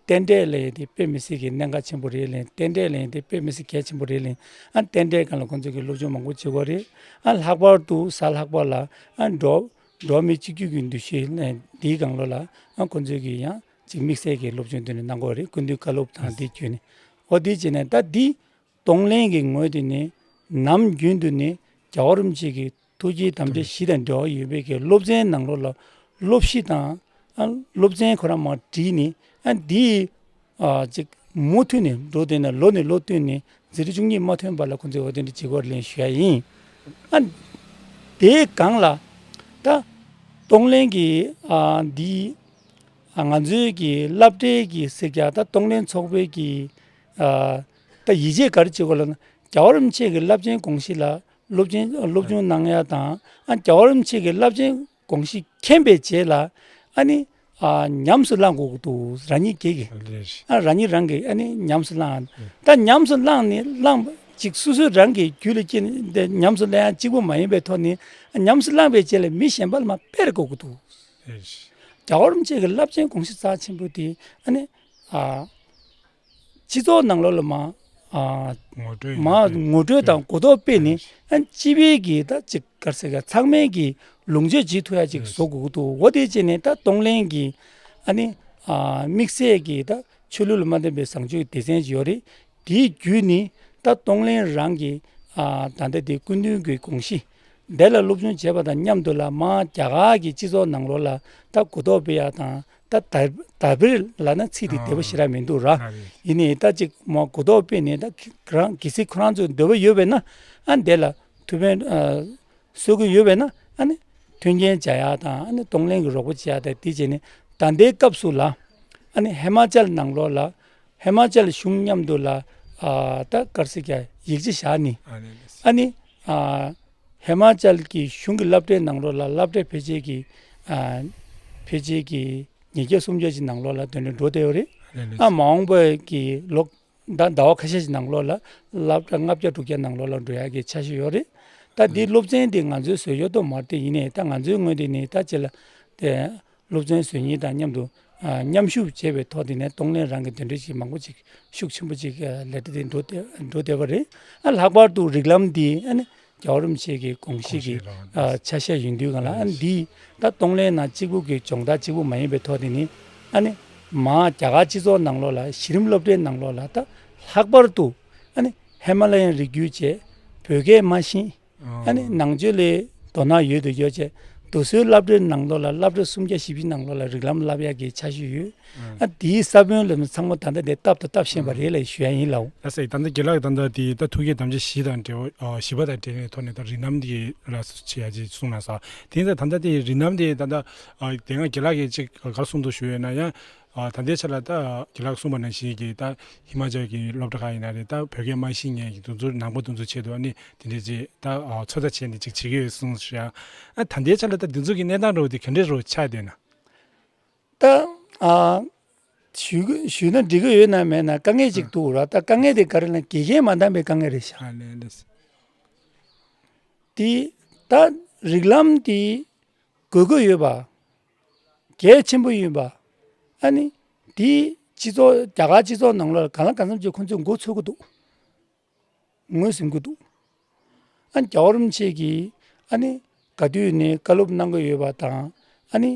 རྟེན་འབྲེལ་ལས་དེ་དཔེ་མི་སྲིད་ཀྱི་གནད་འགག་ཆེན་པོ་རེད་ལས། རྟེན་འབྲེལ་ལས་དེ་དཔེ་མི་སྲིད་གལ་ཆེན་པོ་རེད་ལས། ཨ་རྟེན་འབྲེལ་སྒང་ལ་ཁོ་ཚོས་ཀྱི་སློབ་སྦྱོང་མང་པོ་བྱེད་དགོས་རེད། ཨ་ལྷག་པར་དུ་གཟའ་ལྷག་པ་ལ་ཨ་འགྲོ་འགྲོ་བ་མི་གཅིག་གྱུར་གྱི་འདུ་ཤེས་ལས་དེའི་སྒང་ལོ་ལ་ཨ་ཁོ་ཚོས་ཀྱི་ཡང་། ཅིག་དམིགས་བསལ་གྱི་སློབ་སྦྱོང་དེ་ནི་གནང་དགོས་རེད། སྐུ་མདུན་བཀའ་སློབ་དང་དེ་བརྒྱུད་ནས། འོ་དེ་བྱས་ནས་ད་འདི་གཏོང་ལེན་གྱི་ངོས་དེ་ནི་ནམ་རྒྱུན་དུ་ནི་རྒྱལ་བ་རིན་པོ་ཆེ་གི་ཐུགས་བསྐྱེད་དམ་བཅའ་བཞི་དང་འབྲེལ་བ་ཡོད་པའི་གི་སློབ་ཚན་ནང་ལོགས་ལ་སློབ་གཞི་དང་ཨ་སློབ་ཚན་ཁོ་རང་མར་བྲིས་ནས་ཨ་འདི་ཨ་ཅིག་མུ་མཐུད་ནས་འགྲོ་བསྡད་ན་ལོ་ནས་ལོ་བསྟུད་ནས་འཛིན་གྲྭ་བཅུ་གཉིས་མ་ཐོན་པ་ལ་ཁོ་ཚོས་འོ་དེ་འདྲ་བྱེད་དགོས་རེད་ལན་ཞུ་ཡ་ཡིན། ཨ་དེའི་སྒང་ལ་ད་གཏོང་ལེན་གྱི་ཨ་འདི། ང་ཚོའི་གི་སློབ་གྲྭའི་གི་ཟེར་རྒྱ་ད་གཏོང་ལེན་ཚོགས་པའི་གི་ད་ཡིད་ཆེས་ག་རེ་བྱེད་དགོས་ལབ་ན། རྒྱལ་བ་རིན་པོ་ཆེ་གི་རླབས་ཆེན་དགོངས་གཞི་ལ་སློབ་ཆེན་སློབ་སྦྱོང་གནང་ཡ་དང་ཨ་རྒྱལ་བ་རིན་པོ་ཆེ་གི་རླབས་ཆེན་དགོངས་གཞི་མཁྱེན་པའི་རྗེས་ལ་ཨ་ནི་ཉམས་སུ་བླང་དགོས་ཀྱི་འདུག་རང་ཉིད་ཀྱིས་ཀྱི་ཨ་རང་ཉིད་རང་གིས་ཨ་ནི་ཉམས་སུ་བླང་། ད་ཉམས་སུ་བླངས་ནས་བླངས་ཅིག་སོ་སོས་རང་གི་རྒྱུད་ལ་སྐྱེས་ནས་ཉམས་སུ་བླང་ཡ་གཅིག་པུ་མ་ཡིན་པའི་ཐོག་ནས་ཉམས་སུ་བླངས་པའི་རྗེས་ལ་མི་གཞན་པ་ལ་མ་སྤེལ་དགོས་ཀྱི་འདུག་རྒྱལ་བ་རིན་པོ་ཆེ་གི་རླབས་ཆེན་དགོངས་གཞི་རྩ་ཆེན་པོ་དེ་ཨ་ནི་ཨ་སྤྱི་ཚོགས་ནང་ལོགས་ལ་མ་ཨ་ངོ་སྤྲོད་མ་ཡོད་པའི་ངོ་སྤྲོད་དང་གོ་རྟོགས་སྤེལ་ནས་ཨ་སྤྱི་པའི་གི་ད་ཅིག་ག་རེ་ཟེར་ག་ཚང་མས་གི་ལུང་ཆོས་བྱེད་ཐུབ་ཡ་ཅིག་བཟོ་དགོས་ཀྱི་འདུག་འོ་དེ་བྱས་ནས་ད་གཏོང་ལེན་གི་ཨ་ནི་ཨ་དམིགས་བསལ་གི་ད་ཆོས་ལུགས་ལ་མ་བརྟེན་པའི་བཟང་སྤྱོད་ཀྱི་སྡེ་ཚན་ཅིག་ཡོད་རེད། དེའི་བརྒྱུད་ནས་ད་གཏོང་ལེན་རང་གི་ཨ་ད་ལྟ་དེ་སྐུ་མདུན་གྱི་དགོངས་གཞི་དེ་ལ་སློབ་སྦྱོང་བྱས་པ་དང་མཉམ་དུ་ལ་མ་རྒྱ་གར་གྱི་སྤྱི་ཚོགས་ནང་ལོགས་ལ་ད་གོ་རྟོགས་སྤེལ་ཡ་དང་ད་དར་དར་སྤེལ་ལབ་ན་ཚིག་དེ་བདེ་པོ་ཞེ་དྲག་མི་འདུག་ར། ཡིན་ནའི་ད་ཅིག་མ་གོ་རྟོགས་སྤེལ་ནས་ད་ཁྱེད་རང་གལ་སྲིད་ཁོ་རང་ཚོ་འདོད་པ་ཡོད་པས་ན་ཨ་དེ་ལ་ཐུགས་ཕན་ཨ། གསོ་གི་ཡོད་པས་ན་ཨ་ནི་མཐུན་རྐྱེན་སྦྱར་ཡག་དང་ཨ་ནི་གཏོང་ལེན་གྱི་རོགས་པ་བྱེད་ཡག་དང་དེ་བྱས་ནས་ད་ལྟའི་སྐབས་སུ་ལ་ཨ་ནི་ཧི་མ་ཅལ་ནང་ལོགས་ལ་ཧི་མ་ཅལ་གཞུང་མཉམ་དུ་ལ་ཨ་ད་ག་རེ་ཟེར་གྱི་ཡིག་ཆ་བཞག་ནི་ཨ་ནི་ཨ་ཧི་མ་ཅལ་གྱི་གཞུང་གི་སློབ་གྲྭའི་ནང་ལོགས་ལ་སློབ་གྲྭ་འཕེལ་རྒྱས་ཀྱི་ཨ་འཕེལ་རྒྱས་ཀྱི་ཉིས་བརྒྱ་སུམ་བརྒྱ་ཅིག་ནང་ལོགས་ལ་དོན་འགྲུབ་འགྲོ་བསྡད་ཡོད་རེད། ཨ་མ་འོངས་པའི་གི་ལོ་ད་ཟླ་བ་ཁ་ཤས་ཤིག་ནང་ལོགས་ལ་སློབ་གྲྭ་ལྔ་བརྒྱ་དྲུག་བརྒྱ་ནང་ལོགས་ལ་འགྲོ་ཡག་གི་འཆར་གཞི་ཡོད་རེད། ད་འདི་སློབ་ཚན་འདི་ང་ཚོའི་བཟོས་ཡོད་དོ་མ་རེད། དེ་ཡིན་ནའི་ད་ང་ཚོའི་ངོས་འདི་ནས་ད་ཅི་ལ་དེ་སློབ་ཚན་བཟོ་མཁན་དང་མཉམ་དུ་ཨ་མཉམ་ཞུགས་བྱས་པའི་ཐོག་དེ་ནས་གཏོང་ལེན་རང་གི་དེ་འདྲ་ཞིག་མང་པོ་ཅིག་ཤུགས་ཆེན་པོ་ཅིག་ལས་གྲྭ་དེ་འགྲོ་བསྡད་འགྲོ་བསྡད་པ་རེད། ཨ་ལྷག་པར་དུ་རིགས་ལམ་འདི་ཨ་ནི་རྒྱལ་བ་རིན་པོ་ཆེ་གི་དགོངས་གཞི་གི་དགོངས་གཞི་ལ་ཨ་ཆ་ཤས་ཡིན་དུས་གང་ལ་ཨ་ནི་འདི་ད་གཏོང་ལེན་ནང་གཅིག་པུ་གི་སྦྱོང་བརྡར་གཅིག་པུ་མ་ཡིན་པའི་ཐོག་དེ་ནི་ཨ་ནི་མ་རྒྱ་གར་སྤྱི་ཚོགས་ནང་ལོགས་ལ་གཞི་རིམ་སློབ་གྲྭའི་ནང་ལོགས་ལ་ད་ལྷག་པར་དུ་ཨ་ནི་ཧི་མ་ལ་ཡན་རི་རྒྱུད་བཅས་བོད་སྐད་མ་ཤེས་ཨ་ནི་ནང་ཆོས་ལས་དོ་སྣང་ཡོད་དུ་ཡོད་བཅས་རྡོ་སོལ་སློབ་གྲྭའི་ནང་ལོགས་ལ་སློབ་གྲྭ་སུམ་བརྒྱ་བཞི་བཅུ་ནང་ལོགས་ལ་རིགས་ལམ་བསླབ་ཡག་གི་འཆར་གཞི་ཡོད། ཨ་དེའི་ས་བོན་ལ་ཚང་མ་ད་ལྟ་དེ་སྟབས་དང་སྟབས་ཤེས་པ་རེད་ལ་ཞུ་ཡ་ཡིན་ལགས། ལགས་སེ། ད་ལྟ་རྒན་ལགས་ད་ལྟ་དེ་ད་ཐུགས་བསྐྱེད་དམ་བཅའ་བཞི་དང་འབྲེལ་བ་ཨ་བཞི་པ་དང་འབྲེལ་བའི་ཐོག་ནས་ད་རིགས་ལམ་དེ་ལ་སོགས་བྱེད་ཡ་ཅིག་གསུངས་གནང་སོང་། དེ་ཡིན་ཙང་ད་ལྟ་དེ་རིགས་ལམ་དེ་ད་ལྟ་ཨ་དེ་སྔ་རྒན་ལགས་ཀྱིས་ཅིག་ག་རེ་གསུངས་འདུག་ཞུ་ཡོད་ན་ཡང་ ཨ་ད་ལྟའི་ཆ་ལ་ད་རྒན་ལགས་གསུངས་པ་ནང་བཞིན་གྱི་ད་ཧི་མ་ཅལ་གྱི་སློབ་གྲྭ་ཁག་ཡིན་ན་རེད། ད་བོད་སྐད་མ་ཤེས་མཁན་གྱི་དེ་ཚོ་ནང་པ་དེ་ཚོ་ཆེད་དུ་ཨ་ནི་དེ་འདྲའི་ཅིག་ད་ཨ་ཚོད་ལྟ་བྱས་ནས་ཅིག་བྱེད་ཀྱི་ཡོད་གསུངས་ཤག་ཨ་ད་ལྟའི་ཆ་ལ་ད་འདི་ཚོ་གི་གནས་སྟངས་འདྲ་བོ་དེ་ག་འདྲ་རུ་ཆགས་བསྡད་ན། ད་ཨ་ཞུ་གི་ཞུས་ན་འགྲིག་གི་ཡོད་ན་མེད་ན་དཀའ་ངལ་ཅིག་འདུག་ར། ད་དཀའ་ངལ་དེ་ག་རེ་ལ་དགེ་རྒན་མ་འདང་པའི་དཀའ་ངལ་རེད་ཤག་ཨ་ལས་ལས། དེ་ད་རིགས་ལམ་དེ་དགོས་མཁོ་ཡོད་པ། གལ་ཆེན་པོ་ཡིན་པ། ཨ་ནི་དེ་སྤྱི་ཚོགས་རྒྱ་གར་སྤྱི་ཚོགས་ནང་ལོགས་ལ་གང་ལ་གང་འཚམ་ཅིག་ཁོང་ཚོས་མགོ་ཚོད་ཀྱི་འདུག་ངོས་ཟིན་གྱི་འདུག་ཨ་ནི་རྒྱལ་བ་རིན་པོ་ཆེ་གིས་ཨ་ནི་ག་དུས་ནས་བཀའ་སློབ་གནང་གི་ཡོད་པ་དང་། ཨ་ནི་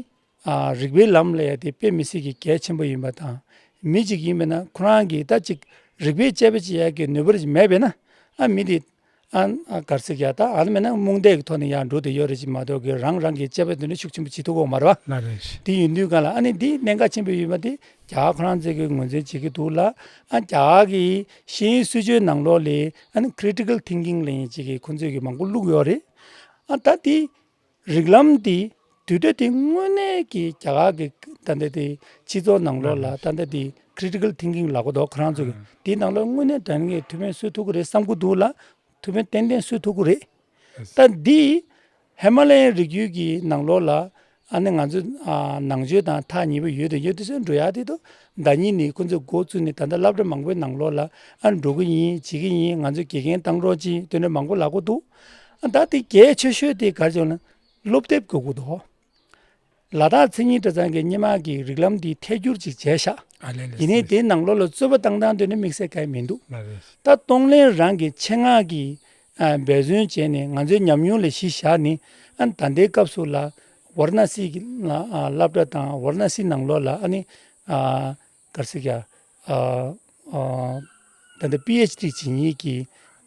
ཨ་རིག་པའི་ལམ་ལ་ཡ་དེ་དཔེ་མི་སྲིད་ཀྱི་གལ་ཆེན་པོ་ཡིན་པ་དང་། མི་གཅིག་ཡིན་པས་ན་ཁོ་རང་གིས་ད་ཅིག་རིག་པའི་དཔྱད་པ་བྱེད་ཡ་གི་ནུས་པ་ཅིག་མེད་པས་ན། ཨ་མི་དེ་ཨ་ཨ་ག་རེ་ཟེར་གྱི་ཡ། ད་ཨ་ནི་མེད་ན་རྨོངས་དད་ཀྱི་ཐོག་ནས་ཡར་འགྲོ་བསྡད་ཡོད་རེད་ཅེས་མ་གཏོགས་གི་རང་རང་གི་དཔྱད་པ་དེ་འདྲ་ཤུགས་ཆེན་པོ་བྱེད་ཐུབ་ཀྱི་ཡོད་མ་རེད་པ། ལགས་རེད། དེ་ཡིན་དུས་གང་ལ་ཨ་ནི་འདི་གནད་འགག་ཆེན་པོ་ཡོད་པ་དེ་རྒྱ་གར་ཁོ་རང་ཚོས་ཀྱི་ངོས་འཛིན་བྱེད་ཀྱི་འདུག་ལ། ཨ་རྒྱ་གར་གྱི་ཤེས་ཡོན་སྲིད་བྱུས་ནང་ལོགས་ལ་ཨ་ནི་critical thinking ལབ་མཁན་ཅིག་གི་ཁོང་ཚོས་ཀྱི་མང་པོ་བླུགས་ཡོད་རེད། ཨ་ད་དེ་རིགས་ལམ་དེ་དུས་འདྲ་དེ་དངོས་གནས་ཀྱི་རྒྱ་གར་གྱི་ད་ལྟ་དེ་སྤྱི་ཚོགས་ནང་ལོགས་ལ་ད་ལྟ་དེ་critical thinking ལབ་དགོས་འདུག་ཁོ་རང་ཚོས་ཀྱི་དེའི་ནང་ལོགས་དངོས་གནས་དྲང་གནས་ཐུགས་ཕན་གསོས་ཐུབ་ཀྱི་རེད་བསམ་གྱི་འདུག་ལ། ཐུགས་ཕན་ཏན་ཏན་གསོས་ཐུབ་ཀྱི་རེད། ད་འདི་ཧི་མ་ལ་ཡའི་རི་རྒྱུད་ཀྱི་ནང་ལོགས་ལ་ཨ་ནི་ང་ཚོ་ཨ་ནང་ཆོས་དང་ཐག་ཉེ་པོ་ཡོད་དེ་ཡོད་དེ་ཚོ་འགྲོ་ཡག་དེ་དུ་ཟླ་ཉིན་ནས་ཁོ་ཚོས་འགོ་བཙུགས་ནས་ད་ལྟ་སློབ་གྲྭ་མང་པོའི་ནང་ལོགས་ལ་ཨ་འགྲོ་གི་ཡིན་བྱེད་ཀྱི་ཡིན། ང་ཚོས་དགེ་རྒན་བཏང་རོགས་གྱིས་དེ་འདྲ་མང་པོ་ལབ་ཀྱི་འདུག་ཨ་ད་དེ་གལ་ཆེ་ཤོས་དེ་ག་རེ་བྱུང་ན་སློབ་དེབ་དགོས་ཀྱི་འདུག་ལ་དྭགས་མཚན་ཉིད་གྲྭ་ཚང་གིས་སྔོན་མ་གི་རིགས་ལམ་འདི་ཐད་སྒྱུར་ཅིག་བྱས་ཤག་ཨ་ལས་ལས་ཡིན་ནའི་དེའི་ནང་ལོགས་ལ་རྩོད་པ་བཏང་སྟངས་དེ་ནི་དམིགས་བསལ་གང་ཡང་མི་འདུག་ལ་རེད། ད་གཏོང་ལེན་རང་གི་ཆེད་མངགས་ཀྱིས་ཨ་འབད་བརྩོན་བྱས་ནས་ང་ཚོའི་ཉམས་མྱོང་ལ་གཞི་བཞག་ནས་ཨ་ད་ལྟའི་སྐབས་སུ་ལ་ཝཱ་ར་ཎ་སི་གི་ལ་ཨ་སློབ་གྲྭ་དང་ཝཱ་ར་ཎ་སི་ནང་ལོགས་ལ་ཨ་ནི་ཨ་ག་རེ་ཟེར་གྱི་ཨ་ཨ་ད་ལྟ་པི་ཨེཆ་ཌི་བྱེད་མཁན་གྱི་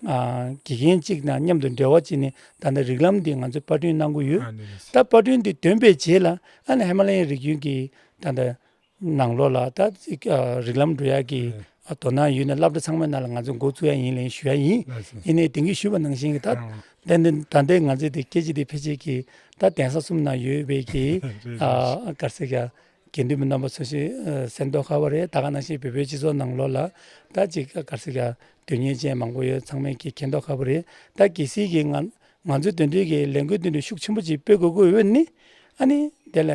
ཨ་དགེ་རྒན་གཅིག་དང་མཉམ་དུ་འབྲེལ་བ་བྱས་ནས་ད་ལྟ་རིགས་ལམ་འདི་ང་ཚོས་པར་སྐྲུན་གནང་གི་ཡོད། ཨ་ནི་ད་པར་སྐྲུན་འདི་འདོན་པའི་རྗེས་ལ་ཨ་ནི་ཧི་མ་ལ་ཡའི་རི་རྒྱུད་ཀྱི་ད་ལྟ་ནང་ལོགས་ལ་ད་ཅིག་ཨ་རིགས་ལམ་འགྲོ་ཡག་གི་ཨ་དོ་སྣང་ཡོད་ན་སློབ་གྲྭ་ཚང་མའི་ནང་ལ་ང་ཚོས་འགོ་བཙུགས་ཡག་ཡིན་ལན་ཞུ་ཡག་ཡིན། ཡིན་ནའི་དེང་གི་ཞུས་པ་ནང་བཞིན་གྱི་ད་ད་ལྟ་ད་ལྟའི་ང་ཚོས་དེ་སྐད་ཆ་དེ་ཕལ་ཆེར་གྱི་ད་གདན་ས་གསུམ་ནང་ཡོད་པའི་གི་ཨ་ག་རེ་ཟེར་གྱི་དགེ་འདུན་པ་རྣམ་པ་ཚོ་ཞིག་གསན་མདོག་ཁ་པོ་རེད། ད་ག་ནང་བཞིན་བོད་པའི་སྤྱི་ཚོགས་ནང་ལོགས་ལ་ད་ཅིག་ག་རེ་ཟེར་གྱི་དོན་གཉེར་ཅན་མང་པོ་ཡོད། ཚང་མས་ཀྱི་མཁྱེན་མདོག་ཁ་པོ་རེད། ད་གལ་སྲིད་ཀྱི་ང་ང་ཚོས་དེ་འདྲའི་གི་ལས་འགུལ་དེ་འདྲ་ཤུགས་ཆེན་པོ་ཅིག་སྤེལ་དགོས་ཀྱི་ཡོད་ནི། ཨ་ནི་དེ་ལ་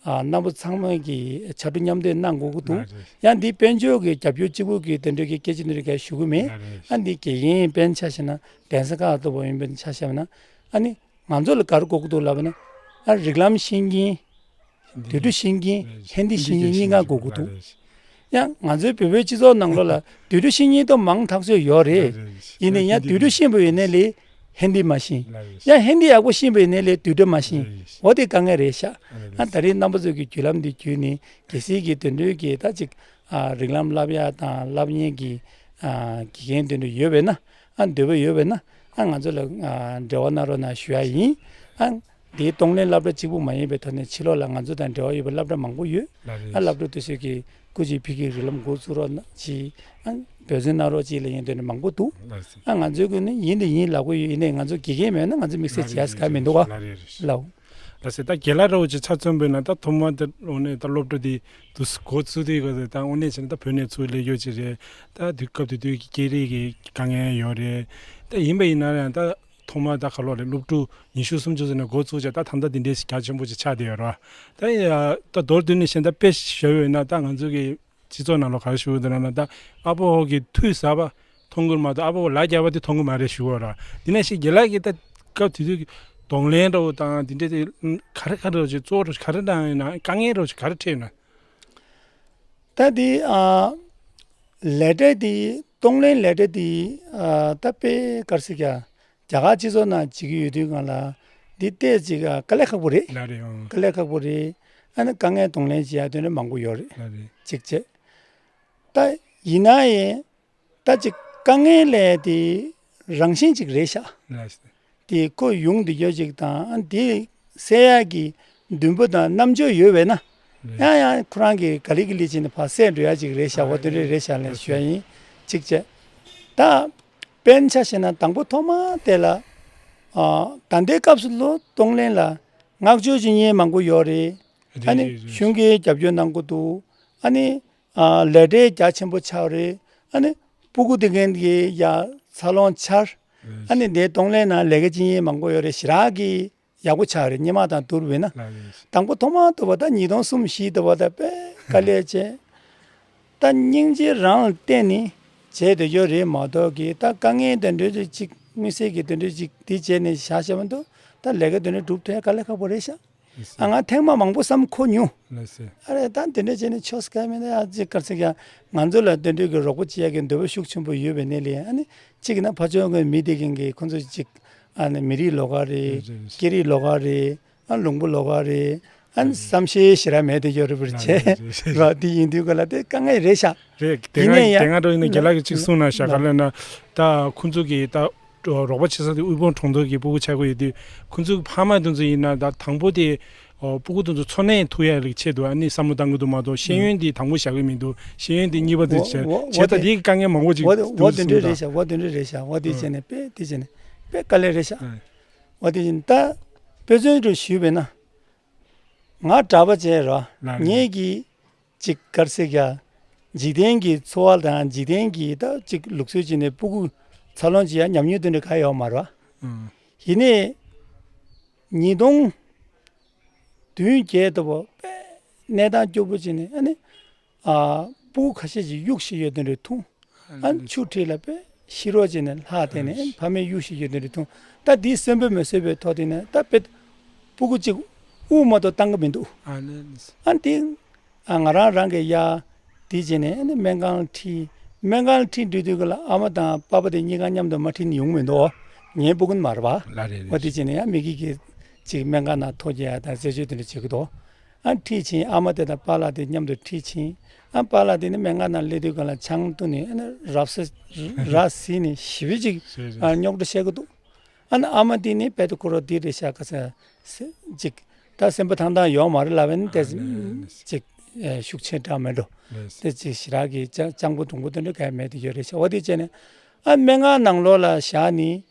ཨ་རྣམ་པ་ཚང་མས་ཀྱི་ཕྱར་གྲུ་མཉམ་འདེགས་གནང་དགོས་ཀྱི་འདུག་ཡང་འདི་དཔལ་འབྱོར་གྱི་རྒྱབ་སྐྱོར་གཅིག་པུ་གི་དེ་འདྲའི་གི་སྐད་ཆ་འདི་འདྲ་ག་ཞུ་གི་མེད། ཨ་འདི་དགེ་རྒན་དཔེར་ན་ཆ་བཞག་ན་གདན་ས་ཁག་ལྟ་བུ་ཡིན་པའི་ཆ་བཞག་ན་ཨ་ནི། ང་ཚོ་ལ་ག་རེ་དགོས་ཀྱི་འདུག་ལབ་ན། ཨ་རིགས་ལམ་ཤེས་མཁན། དུད་འགྲོ་ཤེས་མཁན། ཧིན་དི་ཤེས་མཁན་གཉིས་ཀ་དགོས་ཀྱི་འདུག་ཡང་ང་ཚོའི་བོད་པའི་སྤྱི་ཚོགས་ནང་ལོགས་ལ་དུད་འགྲོ་ཤེས་མཁན་ཏོ་མང་ཐག་ཆོད་ཡོད་རེད། ཡིན་ནའི་ཡང་དུད་འགྲོ་ཤེས་པ་ཡིན་ནའི་ལས་ཧིན་དི་མ་ཤེས། ཡང་ཧིན་དི་ཡག་པོ་ཤེས་པ་ཡིན་ནའི་ལས་དུད་འགྲོ་མ་ཤེས། འོ་དེ་དཀའ་ངལ་རེད་ཤག་ཨ་ད་རེས་རྣམ་པ་ཚོ་གི་བརྒྱུད་ལམ་འདི་བརྒྱུད་ནས་གལ་སྲིད་ཀྱི་དུད་འགྲོའི་གི་ད་ཅིག་ཨ་རིགས་ལམ་བསླབ་ཡག་དང་བསླབ་མཁན་གྱི་ཨ་དགེ་རྒན་དུད་འགྲོ་ཡོད་པས་ན། ཨ་འདོད་པ་ཡོད་པས་ན་ཨ་ང་ཚོ་ལ་ཨ་འབྲེལ་བ་གནང་རོགས་གནང་ཞུ་ཡ་ཡིན། ཨ་འདིའི་གཏོང་ལེན་སློབ་གྲྭ་གཅིག་པུ་མ་ཡིན་པའི་ཐོག་ནས་ཕྱི་ལོགས་ལ་ང་ཚོ་དང་འབྲེལ་བ་ཡོད་པའི་སློབ་གྲྭ་མང་པོ་ཡོད། ཨ་སློབ་གྲྭ་དེ་ཚོས་ཀྱི་སྐུ་མཁྱེན་ཕ་གིའི་རིགས་ལམ་འགོ་བཙུགས་རོགས་གནང་ཅིག་ཨ་འབད་བརྩོན་གནང་རོགས་ཅིག་ལབ་མཁན་དེ་འདྲ་མང་པོ་འདུག་ཨ་ང་ཚོའི་ངོས་ནས་ཡིན་དང་ཡིན་ལབ་ཀྱི་ཡོད། ཡིན་ནའི་ང་ཚོ་དགེ་རྒན་མེད་ན་ང་ཚོ་དམིགས་བསལ་བྱེད་ཡ་གང་མི་འདུག་ག་ལགས། ལགས་སེ། ད་རྒན་ལགས་འདྲ་བོ་ཅིག་ཆ་མཚོན་པ་ཡིན་ན་ད་ཐོག་མར་ད་དངོས་གནས་ད་སློབ་གྲྭ་འདི་དུས་འགོ་བཙུགས་དུས་ག་ད་དངོས་གནས་བྱས་ན་ད་བོད་ནས་ཚུར་སླེབས་ཡོད་ཅིག་རེད། ད་དུས་སྐབས་དེ་དུས་ཀྱི་སྐད་རིགས་ཀྱི་དཀའ་ངལ་ཡོད་རེད། ད་ཡིན་པ་ཡིན་ན་ཡང་ད་ཐོག་མར་ད་ག་ལོ་རེད། སློབ་ཕྲུག་ཉི་ཤུ་སུམ་ཅུ་ཙམ་ནས་འགོ་བཙུགས་བྱས་ད་ད་ལྟ་འདི་འདྲའི་ཞིག་རྒྱ་ཆེན་པོ་ཅིག་ཆགས་བསྡད་ཡོད་རེད་བ། ད་ཡ་ད་མདོར་བསྡུས་ནས་བཤད་ན་ད་དཔེ་ཞུ་ཡོད་ན་ད་ང་ཚོ་གི་སྤྱི་ཚོགས་ནང་ལོགས་ག་རེ་ཞུ་གི་འདུག་ལབ་ན། ད་ཨ་ཕོ་གི་ཐུགས་ཟབ་པ་མཐོང་གི་མ་གཏོགས་ཨ་ཕོ་ལ་རྒྱབ་པ་དེ་མཐོང་གི་མ་རེད་ཞུ་གི་ཡོད་རེད། དེ་ནས་ཞིག་རྒན་ལགས་ཀྱིས་ད་སྐབས་དེ་དུས་ཀྱི་གདོང་ལེན་འདྲ་བོ་དང་དེ་འདྲ་དེ་ག་རེ་ག་རེ་ཞིག་གཙོ་བོ་ག་རེ་གནང་ཡོད་ན། དཀའ་ངལ་འདྲ་བོ་ཞིག་ག་རེ་འཕྲད་ཡོད་ན། ད་དེ་ཨ་ལས་གྲྭ་དེ་གཏོང་ལེན་ལས་གྲྭ་དེ་ཨ་ད་དཔེ་ག་རེ་ཟེར་གྱི་རྒྱ་གར་སྤྱི་ཚོགས་ནང་བྱེད་ཀྱི་ཡོད་དུས་སྒང་ལ་འདི་ཏོག་ཙམ་དཀའ་ལས་ཁག་པོ་རེད། ལགས་རེད། ཨང་། དཀའ་ལས་ཁག་པོ་རེད། ཨ་ནི་དཀའ་ངལ་གདོང་ལེན་བྱེད་ཡ་དེ་འདྲ་མང་པོ་ཡོད་རེད། ལགས་རེད། གཅིག་བྱས། ད་ཡིན་ན་ཡང་ད་ཅིག་དཀའ་ངལ་ལས་དེ་རང་བཞིན་ཅིག་རེད་ཤག་ལགས་སེ། དེ་ཁོ་ཡོང་བསྡད་ཡོད་ཅིག་དང་ཨ་དེ་སེལ་ཡ་གི་འདུན་པ་དང་རྣམ་དཔྱོད་ཡོད་པས་ན། ཡང་ཡང་ཁོ་རང་གིས་ག་ལེ་ག་ལེ་བྱས་ནས་ཕར་སེལ་འགྲོ་ཡ་ཅིག་རེད་ཤག་འོ་དེ་འདྲ་རེད་ཤག་ལབ་ཞུ་ཡ་ཡིན། གཅིག་བྱས། ད་དཔེར་ན་ཆ་བཞག་ན་དང་པོ་ཐོག་མ་དེ་ལ་ཨ་ད་ལྟའི་སྐབས་སུ་ལོ་གཏོང་ལེན་ལ་བསྔགས་བརྗོད་བྱེད་མཁན་མང་པོ་ཡོད་རེད། ཨ་ནི་གཞུང་གིས་རྒྱབ་སྐྱོར་གནང་གི་འདུག་ཨ་ནི་ཨ་ལས་བྲེལ་རྒྱ་ཆེན་པོ་ཆགས་རེད། ཨ་ནི་སྤུ་གུ་དེ་གན་གྱི་ཡ་འཚར་ལོངས་འཆར། ཨ་ནི་དེ་གཏོང་ལེན་ནང་ལས་ཀ་བྱེད་མཁན་མང་པོ་ཡོད་རེད། ཞེ་དྲག་གི་ཡག་པོ་ཆགས་རེད། སྔོན་མ་དང་བསྡུར་བས་ན། ལགས་རེད། དང་པོ་ཐོག་མར་བསྡུར་བ་ད་ཉིས་སྟོང་གསུམ་བཞི་བསྡུར་བ་ད་དཔེ་དཀའ་ལས་བྱས། ད་སྙིང་རྗེ་རང་ལ་བརྟེན་ནས་བྱས་བསྡད་ཡོད་རེད་མ་གཏོགས་ཀྱི། ད་དཀའ་ངལ་དེ་འདྲ་ཅིག་དམིགས་བསལ་གྱི་དེ་འདྲ་ཅིག་འདི་བྱས་ནས་བཞག་བྱས་མ་གཏོགས། ད་ལས་ཀ་དེ་འདྲ་སྒྲུབ་ཐུབ་ཡ་དཀའ་ལས་ཁག་པོ་རེད་ཤག། ལགས་སོ། ཨ་ང་ཐེངས་མ་མང་པོ་བསམ་ཁོ་མྱོང་། ལགས་སོ། ཨ་རེ་ད་དེ་འདྲ་བྱས་ནས་ཆོག་ས་ག་མེད་ན། ཡ་ཅིག་ག་རེ་ཟེར་ཀྱང་ང་ཚོ་ལ་དེ་འདྲ་གི་རོགས་པ་བྱེད་ཡ་གི་འདོད་པ་ཤུགས་ཆེན་པོ་ཡོད་པའི་གནས་ལ། ཨ་ནི་གཅིག་ན་ཕར་ཕྱོགས་ཀྱི་མི་དེ་གན་གི་ཁོ་ཚོ་ཅིག་ཨ་ནི་མི་རིགས་ལོགས་ཀ་རེད། རེད་རེད། སྐད་རིགས་ལོགས་ཀ་རེད། ཨ་ལུང་པ་ལོགས་ཀ་རེད། ཨ་ནི་བསམ་ཤེས་ཞེ་དྲག་མེད་དེ་ཡོད་རེད་པར་བྱས། རེད་རེད། ར་དེ་ཡིན་དུས་ག་ལ་དེ་དཀའ་ངལ་རེད་ཤག། རེད། དེ་ཡིན་ནའི་ཡ་དེ་སྔ་འགྲོ་ཡིན་ན་རྒན་ལགས་ཀྱིས་གཅིག་གསུངས་གནང་ཤག། ག་ལ་ན་ད་ཁོང་ཚོ་གི་ད་རོགས་པ་བྱེད་ས་དེ་དབུལ་ཕོངས་གྲོང་རྡལ་གྱི་སྤུ་གུ་ཆགས་ཀྱི་ཡོད་དུས། ཁོང་ཚོའི་ཕ་མ་དེ་ཚོ་ཡིན་ན་ད་དང་པོ་དེ་ཨོ་སྤུ་གུ་དེ་ཚོ་འཚོ་གནས་ཐུབ་ཡ་ལ་ཆེད་དུ་ཨ་ནི་བསམ་བློ་བཏང་གི་འདུག་མ་གཏོགས། ཤེས་ཡོན་དེ་དང་པོ་བཞག་གི་མི་འདུག། ཤེས་ཡོན་དེ་གཉིས་པ་དེ་བྱས། བྱས་ད་དེའི་དཀའ་ངལ་མང་པོ་ཅིག་འདུག་གསུངས་གདའ། འོ་དེ་འདྲ་རེད་ཤག། འོ་དེ་འདྲ་རེད་ཤག། འོ་དེ་བྱས་ནས་དཔེ་དེ་བྱས་ནས་དཔེ་དཀའ་ལས་རེད་ཤག། འོ་དེ་བྱས་ནས་ད་དཔེ་མཚོན་དུ་ཞུས་པས་ན། ང་གྲྭ་པ་བྱས་ར། ལགས་རེད། ངེད་ཀྱི་ཅིག་ག་རེ་ཟེར་གྱི། འཇིག་རྟེན་གྱི་འཚོ་བ་དང་འཇིག་རྟེན་གྱི་ད་ཅིག་ལུགས་སྲོལ་བྱས་ནས་སྤུ་གུ་འཚར་ལོངས་བྱེད་ཡ་ཉམས་མྱོང་དེ་འདྲ་གང་ཡོད་མ་རེད་པ། ཨང་། ཡིན་ནའི་ཉིས་སྟོང་བདུན་བརྒྱད་ལྟ་བུ་དཔེ་གནས་སྟངས་སྐྱོ་པོ་བྱས་ནས། ཨ་ནི་ཨ་སྤུ་གུ་ཁ་ཤས་ཅིག་གཡུག་བཞིན་ཡོད་དེ་འདྲ་མཐོང་། ཨ་ནི་ཆུ་འཁྲིས་ལ་དཔེ་ཤི་རོགས་བྱས་ནས་ལྷག་བསྡད་ནས། ཨ་ནི་ཕ་མས་གཡུག་བཞིན་ཡོད་དེ་འདྲ་མཐོང་། ད་འདི་གསོན་པོ་མི་གསོན་པོའི་ཐོག་དེ་ནས་ད་དཔེ་སྤུ་གུ་གཅིག་དབུགས་མ་གཏོགས་བཏང་གི་མི་འདུག། ཨ་ནི། ཨ་ནི་དེ་ཨ་ང་རང་རང་གི་ཡ་དེ་བྱས་ནས། ཨ་ནི་སྨན་ཁང་ལ་ཁྲིད། སྨན་ཁང་ལ་ཁྲིད་འགྲོ་དུས་ག་ལ་ཨ་མ་དང་པ་ཕ་དེ་གཉིས་ཀ་མཉམ་དུ་མ་ཁྲིད་ནས་ཡོང་མི་འདུག། ངའི་སྤུ་གུ་ནི་མ་རེད་པ། ལགས་རེད། འོ་རེད། དེ་བྱས་ནས་ཡང་མི་གི་གི་ཅིག་སྨན་ཁང་ནང་ཐོ་རྒྱག་ཡ་དང་རྩད་གཅོད་དེ་འདྲ་བྱེད་ཀྱི་འདུག། ཨ་ཁྲིད་ཕྱིན། ཨ་མ་དེ་དང་པཱ་ལགས་དེ་མཉམ་དུ་ཁྲིད་ཕྱིན། ཨ་པཱ་ལགས་དེ་ནི་སྨན་ཁང་ནང་སླེབས་དུས་ག་ལ་ཆང་བཏུངས་ནས། ཨ་ནི་རབ་གསལ་ར་བཟི་ནས་ཞེ་པོ་ཅིག་རེད་རེད། ཨ་རྙོག་དྲ་བཤད་ཀྱི་འདུག། ཨ་ནི་ཨ་མ་དེ་ནི་དཔལ་དུ་འཁོར་བ་འདི་རེད་ཤག་ག་ས་ཅིག་ད་སེམས་པ་ཐང་ཐང་ཡོད་མ་རེད་ལབ་པ་ཡིན་ན། དེ་ཨ་ནི་ཅིག་ཨེ་ཤུགས་ཆེ་དྲགས་མེད་འགྲོ། ལགས། དེ་ཅིག་ཞེ་དྲག་གི་སྤྱང་སྤྱང་པོ་གདོང་པོ་དེ་འདྲ་གང་ཡང་མེད་དེ་ཡོད་རེད་ཤག། འོ་དེ་བྱས་ནས་ཨ་སྨན་ཁང་ནང་ལོགས་ལ་བཞག་ནས།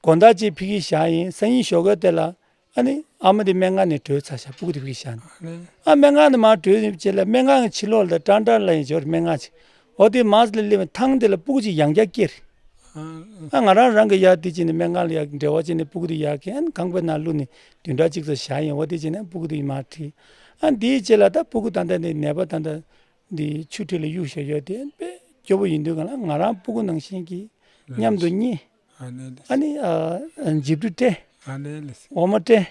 དགོང་དག་ཅིག་ཕ་གིར་བཞག་ཡིན། སང་ཉིན་ཞོགས་ཀས་དེ་ལ་ཨ་ནི་ཨ་མ་དེ་སྨན་ཁང་ནས་བྲོས་ཚར་ཤག། སྤུ་གུ་དེ་ཕ་གིར་བཞག་ནས། ཨ་ནི། ཨ་སྨན་ཁང་ནས་མར་བྲོས་ཡོང་རྗེས་ལ་སྨན་ཁང་གི་ཕྱི་ལོགས་ལ་ཀྲང་ཀྲང་ལབ་ཡ་ཅིག་ཡོད་རེད། སྨན་ཁང་ཅིག། འོ་དེ་མར་ལ་སླེབས་པའི་ཐང་དེ་ལ་སྤུ་གུ་ཅིག་ཡང་བསྐྱར་སྐྱེས་རེད། ཨ་ཨ་ང་རང་རང་གི་ཡ་དེ་བྱས་ནས་སྨན་ཁང་ལ་ཡ་འབྲེལ་བ་བྱས་ནས་སྤུ་གུ་དེ་ཡར་ཁྱེར། ཨ་ནི་ཁང་པའི་ནང་བླུགས་ནས་བདུན་ཕྲག་གཅིག་ཙམ་བཞག་ཡིན། འོ་དེ་བྱས་ནས་སྤུ་གུ་དེ་མར་ཁྲིད། ཨ་འདིའི་རྗེས་ལ་ད་སྤུ་གུ་ད་ལྟ་འདི་ནད་པ་ད་ལྟ་འདི་ཆུ་འཁྲིས་ལ་གཡུག་བཞག་ཡོད་དེ་དཔེ་སྐྱོ་པོ་ཡིན་དུས་ག་ལ་ང་རང་སྤུ་གུ་ནང་བཞིན་གྱི་མཉམ་དུ་གཉིད། ཨ་ནི་ལགས། ཨ་ནི་ཨ་འཇིབ་རུ་སྤྲད། ཨ་ནི་ལགས། འོ་མ་སྤྲད།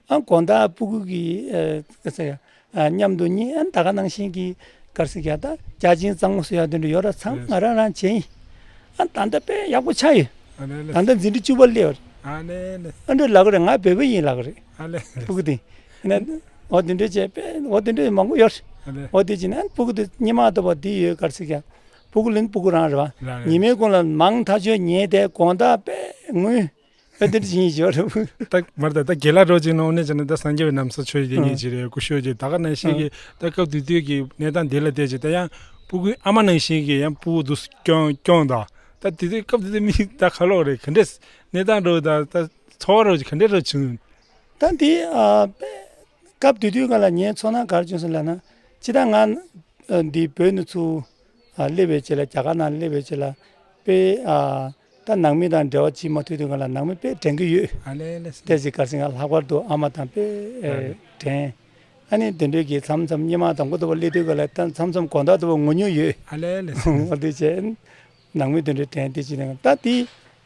ཨ་དགོང་དག་སྤུ་གུ་གི་ཨ་ག་ས་ཡ་ཨ་མཉམ་དུ་གཉིད། ཨ་ད་ག་ནང་བཞིན་གྱི་ག་རེ་ཟེར་གྱི་ཡ། ད་བརྒྱ་བྱིན་གཙང་མ་བཟོ་ཡ་དེ་འདྲ་ཡོད་ར། ཚང་མ་ང་རང་རང་བྱས་ཡིན། ཨ་ད་ལྟ་དཔེ་ཡག་པོ་ཆགས་ཡོད། ཨ་ནི་ལགས། ད་ལྟ་འཛིན་གྲྭ་བཅུ་པ་སླེབས་པ་རེད། ཨ་ནི་ལགས། ཨ་འདྲ་ལབ་ཀྱི་རེད། ང་བོད་པ་ཡིན་ལབ་ཀྱི་རེད། ཨ་ལས། སྤུ་གུ་དེ། ཨ་ནི་འོ་དེ་འདྲ་བྱས་དཔེ་འོ་དེ་འདྲ་མང་པོ་ཡོད་རེད། ཨ་ལས། འོ་དེ་བྱས་ནས་ཨ་སྤུ་གུ་དེ་སྔོན་མ་ལྟ་བུ་དེ་ཡོད། ག་རེ་ཟེར་གྱི་ཡ། སྤུ་གུ་ལ་ནི་སྤུ་གུ་རང་རེད་པ། ལགས་རེད། ཉི་མའི་གུང་ལ་མང་ཐག་ཆོད་ཉལ་བསྡད། དགོང་དག་དཔེ་ངུས། ཨ་དེ་འདྲ་བྱེད་ཀྱི་ཡོད་རེད། ད་མར་ད་ད་རྒན་ལགས་རོགས་ཅིག་ནང་ནས་བྱས་ན་ད་སངས་རྒྱས་པའི་ན་བཟའ་ཆོས་ཀྱི་ཨ་ཉིད་ཅིག་རེད། སྐུ་ཞབས་ཀྱི་ད་ག་ནང་བཞིན་གྱི་ཨ་ད་སྐབས་དེ་དུས་ཀྱི་གནས་སྟངས་དེ་ལ་བལྟས་ཀྱི་ད་ཡང་སྤུ་གུའི་ཨ་མ་ནང་བཞིན་གྱི་ཡང་སྤུ་གུ་དུ་སྐྱོང་སྐྱོང་དང་། ད་དེ་དུས་སྐབས་དེ་དུས་མི་ད་ཁ་ལོག་རེད། ག་འདྲས་གནས་སྟངས་རོགས་ད་ད་འཚོ་བ་རོགས་ཀྱི་ག་འདྲས་རོགས་བྱུང་། ད་འདི་ཨ་དཔེ་སྐབས་དེ་དུས་ག་ལ་ངའི་ཚོར་སྣང་ག་རེ་བྱུང་སོང་ལབ་ན། སྤྱིར་བཏང་ང་ཨ་འདི་བོད་ནས་ཚུར་ཨ་སླེབས་པའི་རྗེས་ལ། རྒྱ་གར་ནང་སླེབས་པའི་རྗེས་ལ་དཔེ་ཨ་ད་ནང་མི་དང་འབྲེལ་བ་བྱེད་མ་ཐུབ་དུས་ག་ལ་ནང་མི་དཔེ་དྲན་གྱི་ཡོད། ཨ་ལས་ལས། དེ་ཅིག་ག་རེ་ཟེར་ན་ལྷག་པར་དུ་ཨ་མ་དང་དཔེ་ཨ་ལས། དྲན། ཨ་ནི་དེ་འདྲའི་གི་མཚམས་མཚམས་སྔོན་མ་དང་པོ་དུ་བ་སླེབས་དུས་ག་ལ་ད་མཚམས་མཚམས་དགོང་དག་དུ་བ་ངུ་མྱོང་ཡོད། ཨ་ལས་ལས། འོ་དེ་བྱས། ནང་མི་དེ་འདྲ་དྲན་དེ་ཅི་ནས་ད་དེ་